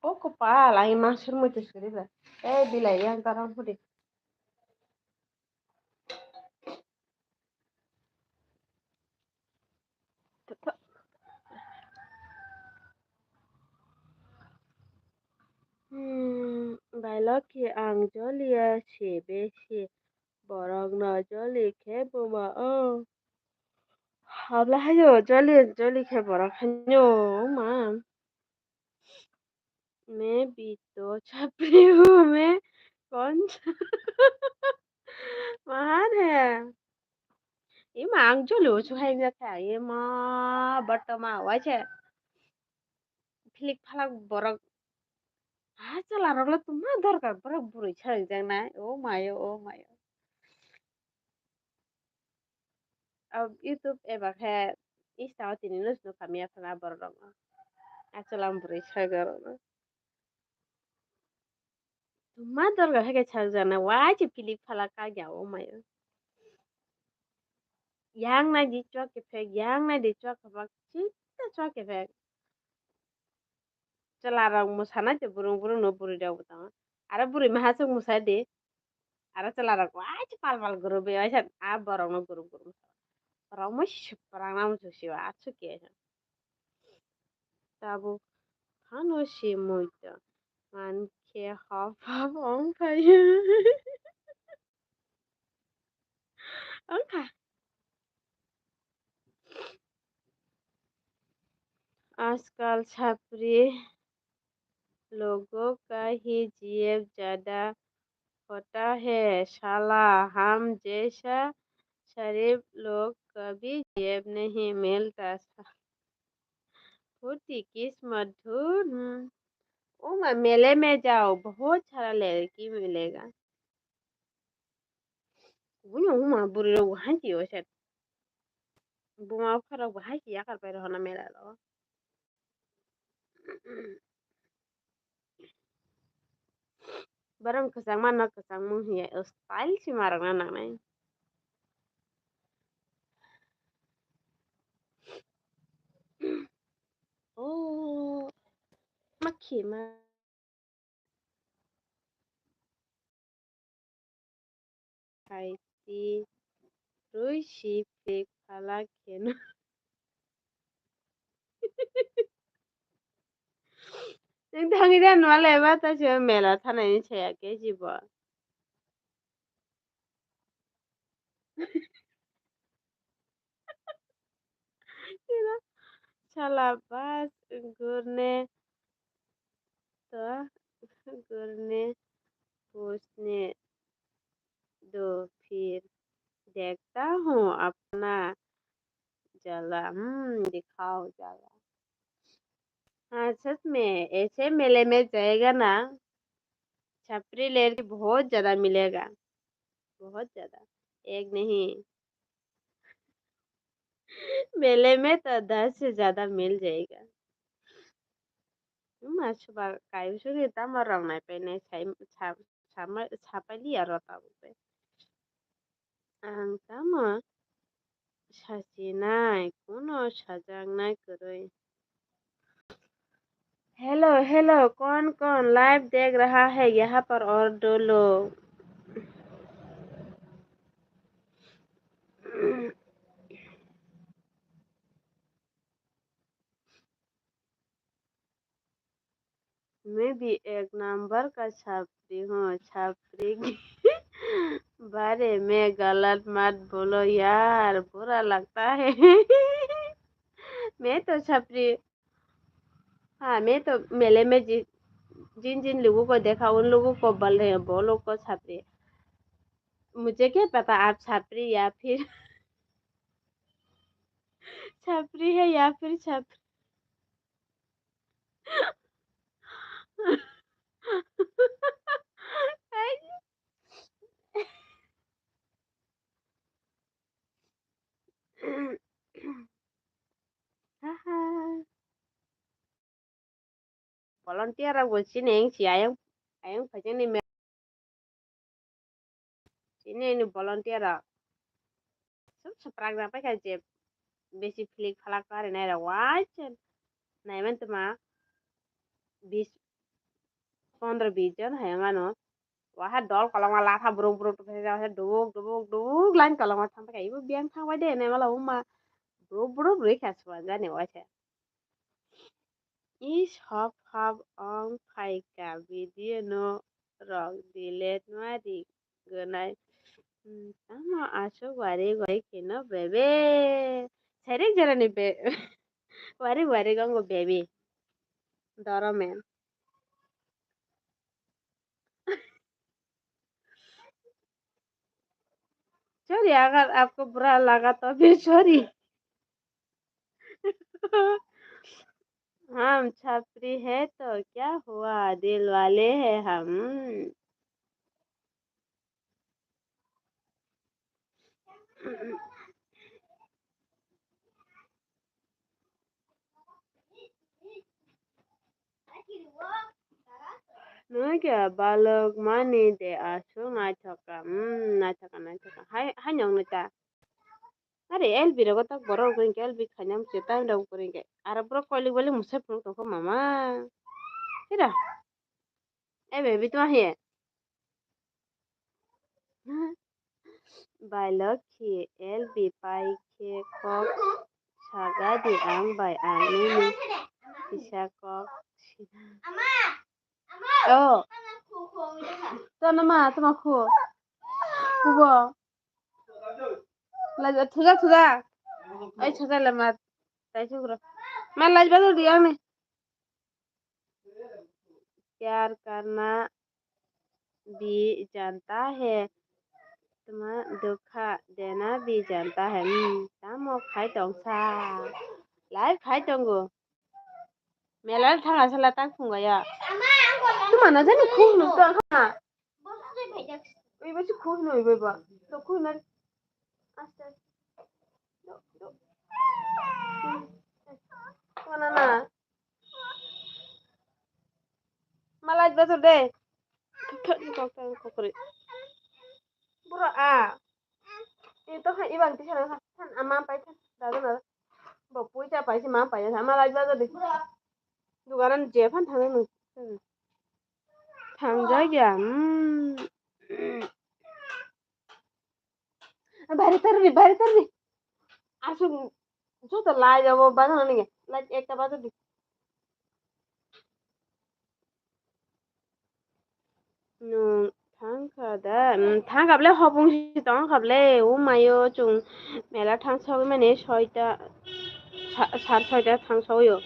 O kopal, ang mangsa muitu suri ba. Eh, bilai yang tarang hudi. Hmm, bai Loki, ang joliya se besi borok no joli khe buma o. Habla hayo joli joli khe borok hayo ma. मैं भी तो छपरी हूँ, मैं कौन सा? Mahan he. Ima ang joli uchu hai jak kha. Ima botoma waise. Philik phalak borok. Ha chala rok le tuma dorkar borok bwrwi sa jak nai. O mayo, o mayo. Ab YouTube eba khe Insta o tini no sino kami ya phana borok rok no. Achwla bwrwi sago rok no. Tuma dorga khe sajana wai se pilik phala kagya o mayo. Yang nai di chwk khe phek, yang nai di chwk khe phek, sita chwk khe phek. Chwla rok mwsana se burung burung no bwrwi rok bo tongo. Aro bwrwi maha chwk mwsa di. Aro chwla rok wai se pal pal guru be wai se a borok no guru guru. Borok mo se parang nang se wa asu ke. Tabuk phano se muitu mankhe hop hop wng phaio. Wngkha. आजकल छपरी लोगों का ही जीएफ ज्यादा होता है साला, हम जैसा शरीफ लोग कभी जीएफ नहीं मिलता। फूटी किस्मत ढूंढ। ओ माँ, मेले में जाओ, बहुत सारा लड़की मिलेगा। Kubuni uma bwrwi rok bo hai se o set. Buma bupha rok bo hai se yakar pai rohorna mela ro. Borok kwchangma no kwchangmung hiya style se ma rok na nangnai. Oh, ma khima. Hai ti rwi si pik phala kheno. Nwng thangwi da nwa le ba ta se mela thanai ni chaya khe jibo. Sala bas gurne to gurne pusne do phir dekhta hu apna jala, hmm, dikhao jala. हाँ, सच में, ऐसे मेले में जाएगा ना, छपरी लड़की बहुत ज्यादा मिलेगा, बहुत ज्यादा, एक नहीं। मेले में तो दस से ज्यादा मिल जाएगा। Ima subar kai suri tamo rok nai pai nai sai sa-, sama-, sapai liya rota bo bai. Ang tamo sachinai, kuno sajaknai kwrwi. Hello, hello, कौन कौन live देख रहा है यहाँ पर और दो लोग। मैं भी एक नंबर का छात्री हूँ, छात्री के बारे में गलत मत बोलो यार, बुरा लगता है। मैं तो छात्री, हाँ, मैं तो मेले में जि-, जिन जिन लोगों को देखा, उन लोगों को बोल रहे हैं, बोलो को छात्री। मुझे क्या पता आप छात्री या फिर छात्री है या फिर छात्र। Volunteer rok bo chini wng si ayang, ayang phaikhe ni me-, chini ni volunteer rok sub suprak jak paikha je besi philik phalak karinai rok waisa naiman tongma bis pondro bis jon hai wngmano. Waha dol kolokma latha buruk buruk tongkha, waha dubuk dubuk dubuk line kolokma thang paikha. Ibo biyang thang bai de hinui mala uma buruk buruk rwi kha suan jani waisa. Is hop hop ong phaikha video no rok delete ma ri gwnai. Hmm, tamo aswk wari wari kheno bebe. Sairik jorani be-, wari wari gongo bebe. Doromen. Sorry, agar aapko bura laga to phir sorry. हम छात्री है तो क्या हुआ, दिल वाले हैं हम। Nwng khe balok mani de aswk naithok kha. Hmm, naithok kha, naithok kha. Hai, hai nwng nai ta. Are L B rogo tak borok rok hwnkhe L B khaina mchwtang rok kwrwi hwnkhe. Aro borok koilik boilik mwsai phunuk tongkha mama. Hira. E baby tuma he. Bai lokhi L B pai khe kok saga di ang bai ang nini kisa kok sina. Oh. Tama ma, tama khu. Kubo. Lajba thuja thuja. Ai thuja le ma. Tai sukro. Ma lajba jodi ang ni. प्यार करना भी जानता है, tama dukha dena भी जानता है. Hmm, tamo khai tongsa. Live khai tongo. Mela thanga sala tak phunga ya. Tuma na jani khung nuk to kha. Ui ba si khung nui bai ba. To khung na. Aste. Do, do. Mana na. Malaj bajar de. Thot ni kok tang kokri. Bro a. Ini to khan ibang tisa na khan ama pai khan. Dada na. Bo pui cha pai si ma pai sa. Malaj bajar de. Duganan je phan thang ni. Thang ja ya. Hmm. Bari tarni, bari tarni. Aswk joto light abo bajan nini. Light ekta baja di. Nwng thangkha da? Hmm, thangkha ble, hopung si tongkha ble. O mayo, chwng mela thang sawi mani soita, sa-, sar soita thang sawi o.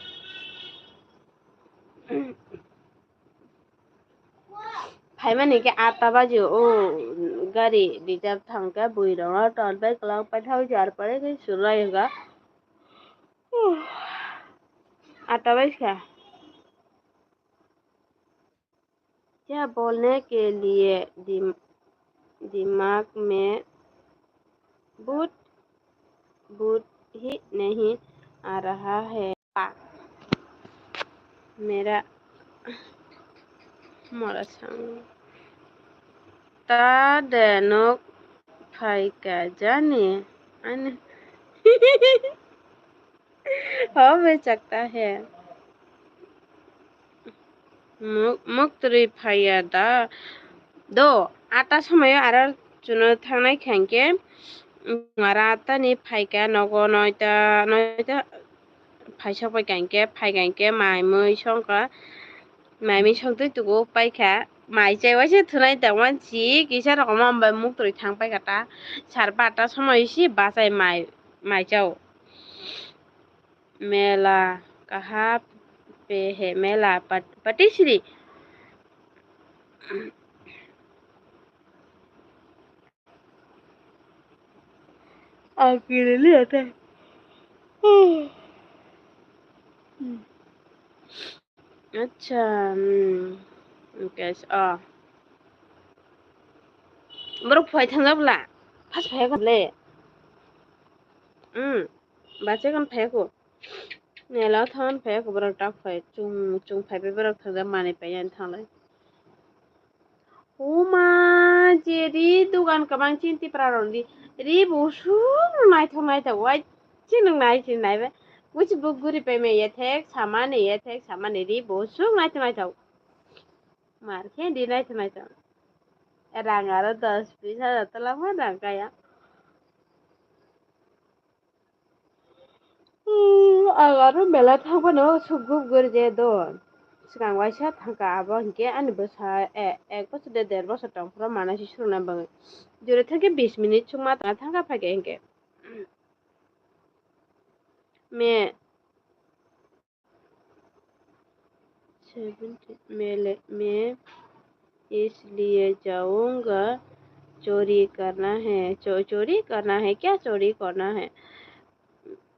Phaimani khe atta baji o, gari reserve thangkhe bui rok no ton pai kwlak paithak jar pore khe sulai ga. Atta baji kha. क्या बोलने के लिए दिम-, दिमाग में boot, boot ही नहीं आ रहा है। मेरा, मेरा संग। Ta de nok phaikha jani? Ani. Ho bhi sakta hai. Muk-, muktwi phaiya da. Do, atta somoyo aro chuno thangnai khankhe, aro atta ni phaikha nogo noita, noita phaisok bai khankhe, phai khankhe mai mui songkha. Mai mui songtwi tugo paikha. Mai chai waisa thwnai tongma si kisa rokom bai muktwi thang paikha ta. Sar barta somoi si bachai mai, mai chao. Mela kaha pe he mela pat-, patisri. Ang kiri liya te. Acha, hmm. Guys, oh. Borok phai thangjak bla. Phas phai ka ble. Hmm. Bacha kan phai ko. Nela than phai ko borok tak phai. Chung, chung phai be borok thangjak mani phai yan thanglai. Huma, je ri dugan kwbang chini Tipra rok ni ri bo suk naithok naithok wai chini nai chini nai bai. Kuchi buk guri pai me ye thek samani ye thek samani ri bo suk naithok naithok. Mar khe di naithok naithok. Rang aro dos bis hajar tola ma rang kaya. Hmm, ang aro mela thangphano sukguk gori je do. Swkang waisa thangkha abo hinkhe ani bwsa, eh, ek bosor de der bosor tongphuru manai se suruna bagwi. Jora thangkhe bis minute chukma tongna thangkha phaikhe hinkhe. Me Seventeen, मैं ले-, मैं इसलिए जाऊंगा, चोरी करना है, चो-, चोरी करना है, क्या चोरी करना है?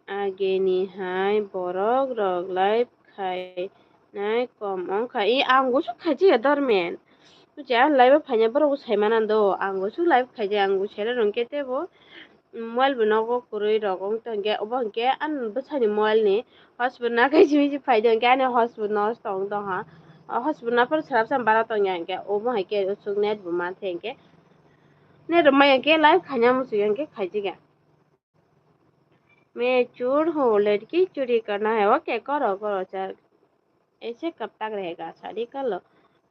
Ageni hai borok rok live khainai kom wngkha. I ang gusuk khaijak ya dormen. Buji ang live o phaina borok bo sai mana do. Ang gusuk live khaijak, ang gusuk sele rwngkhe tebo. Mobile bo nogo kwrwi rok wng tongkhe, obo hinkhe ani bwsani mobile ni hotspot nakai simi se phaidi hinkhe ani hotspot nosto wng tongha. O hotspot naphuru swrapsa bara tongya hinkhe obo hinkhe usuk net bo manthe hinkhe net rwmai hinkhe live khaina muchungya hinkhe khaijikya. मैं चोर हूँ, लड़की चोरी करना है, ओके करो करो चल। Ese kap tak rehega, shadi kar lo.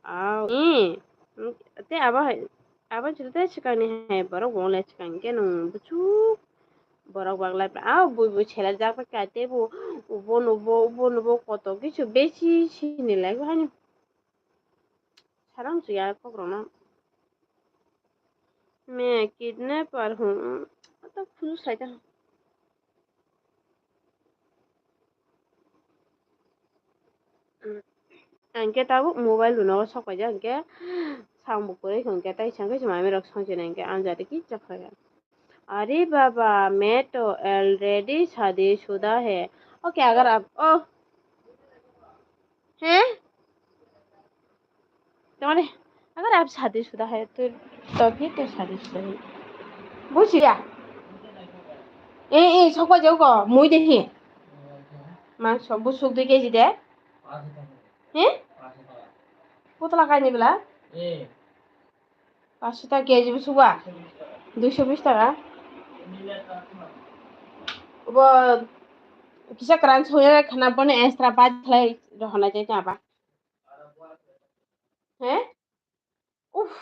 Aw, eh, mm, te abo hai, abo chwla te swkang ni hai borok bo le swkang khe nung buchuk borok bak lai. Aw, bui bui chela jak bai ka te bo, ubo nubo, ubo nubo, koto kichu besi sini lai bo hani. Sarang su ya kok rok no. मैं किडनैपर हूँ, ta khunu sai ta. Angke tabuk mobile rwno o sok paijak, angke samung bo kwrwi hwnkhe tei sangkhe se mami rok songchai nai hwnkhe anjali kisa khlai ya. अरे बाबा, मैं तो already शादीशुदा है। ओके, अगर आप, ओ, हैं? Tamani, अगर आप शादीशुदा है तो, तभी तो शादीशुदा है। बुझलिया? ए, ए, sok paijak o, mui de hi. Mangso busuk dui kg de. He? Putla kaini bela? Paanch sota kg busugo? Duiso bis taka. Bo kisa kwran soya khana bono extra bai khlai rohornai jai tongba. He? Uff,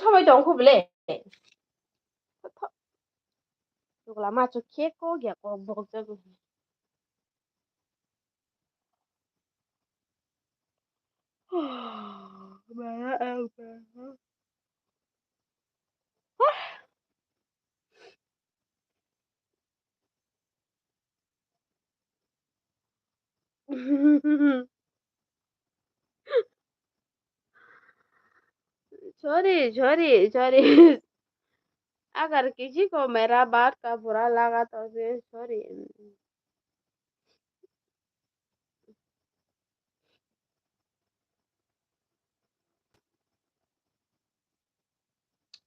somoi tong kho bele. Tho, tho. Chukla macho khe kok ya kok bokjak. Sorry, sorry, sorry. अगर किसी को मेरा बात का बुरा लगा तो फिर sorry.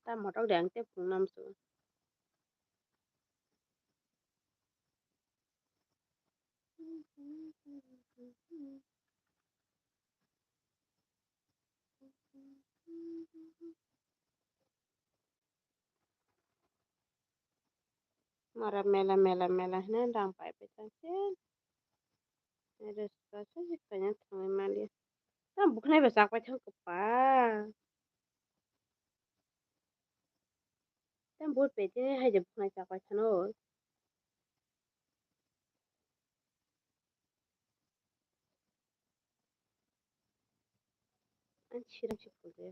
Ta motok de ang tei phunuknai muchungo. Mara mela, mela, mela hwnwi rang pai pai tang khe. Restaurant se kaisa thangwi mali. Tamo bwkhwnai bai chak pai thang kwpa. Tamo bwrwi bai tini hai je bwkhwnai chak pai thano. Ani siram si phulde.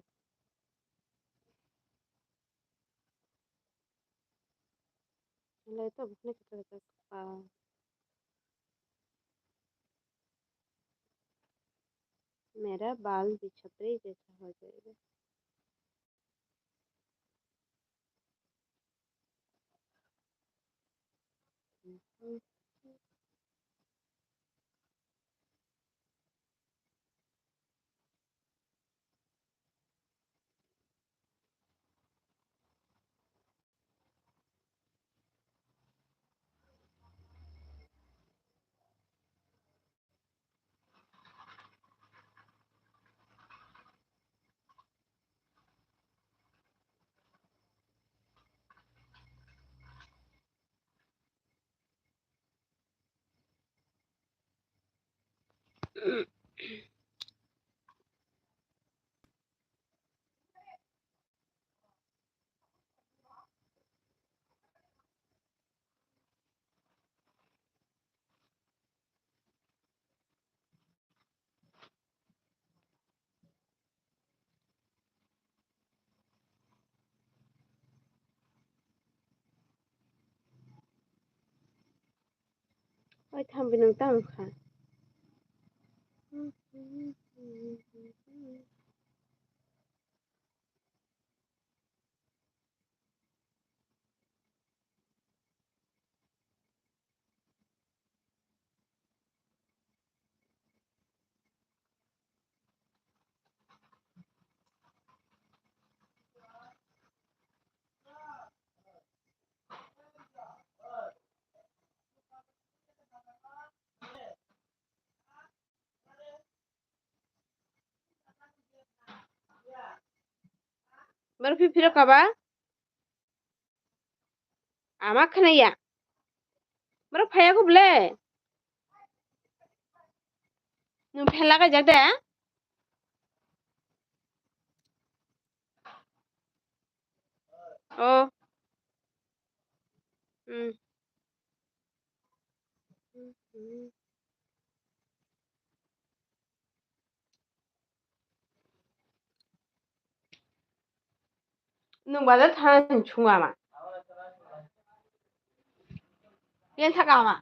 Lai to bukni kata kata pa. मेरा बाल भी छपरी जैसा हो जाएगा। Oi, thambi nwng tamo kha. Borok phi phiro kaba? Ama khwnaya. Borok phaiyago ble. Nwng phen lagaijak de? Oh. Hmm. Nwng bazar thani chwng ama. Yen saka ama.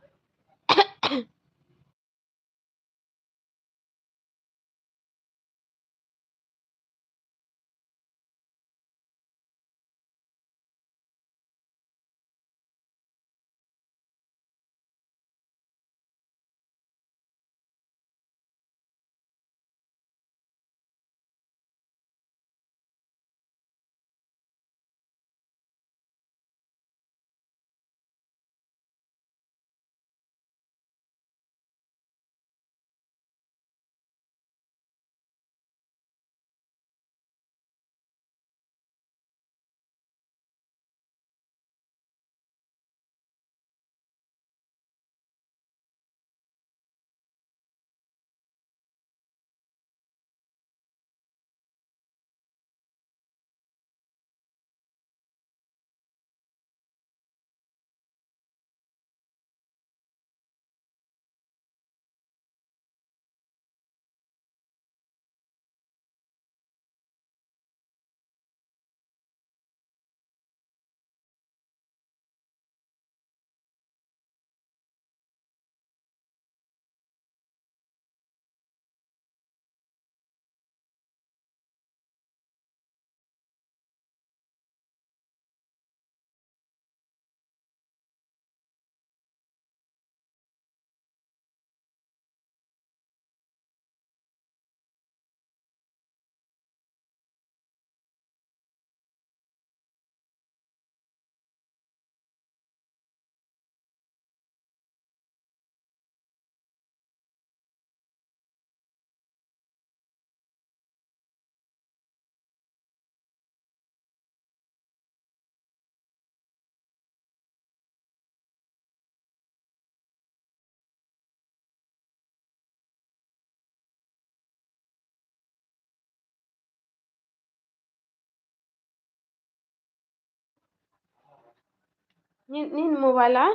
Nini mobile o?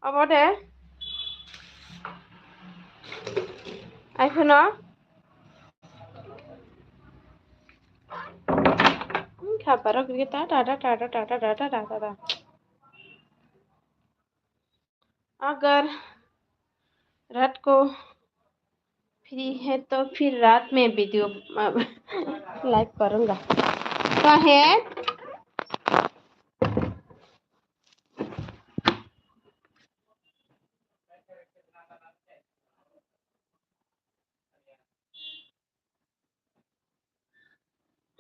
Obo de? iPhone o? Kha parok rigi ta ta ta ta ta ta ta ta ta ta ta. अगर रात को फ्री है तो फिर रात में video live करूँगा। तो है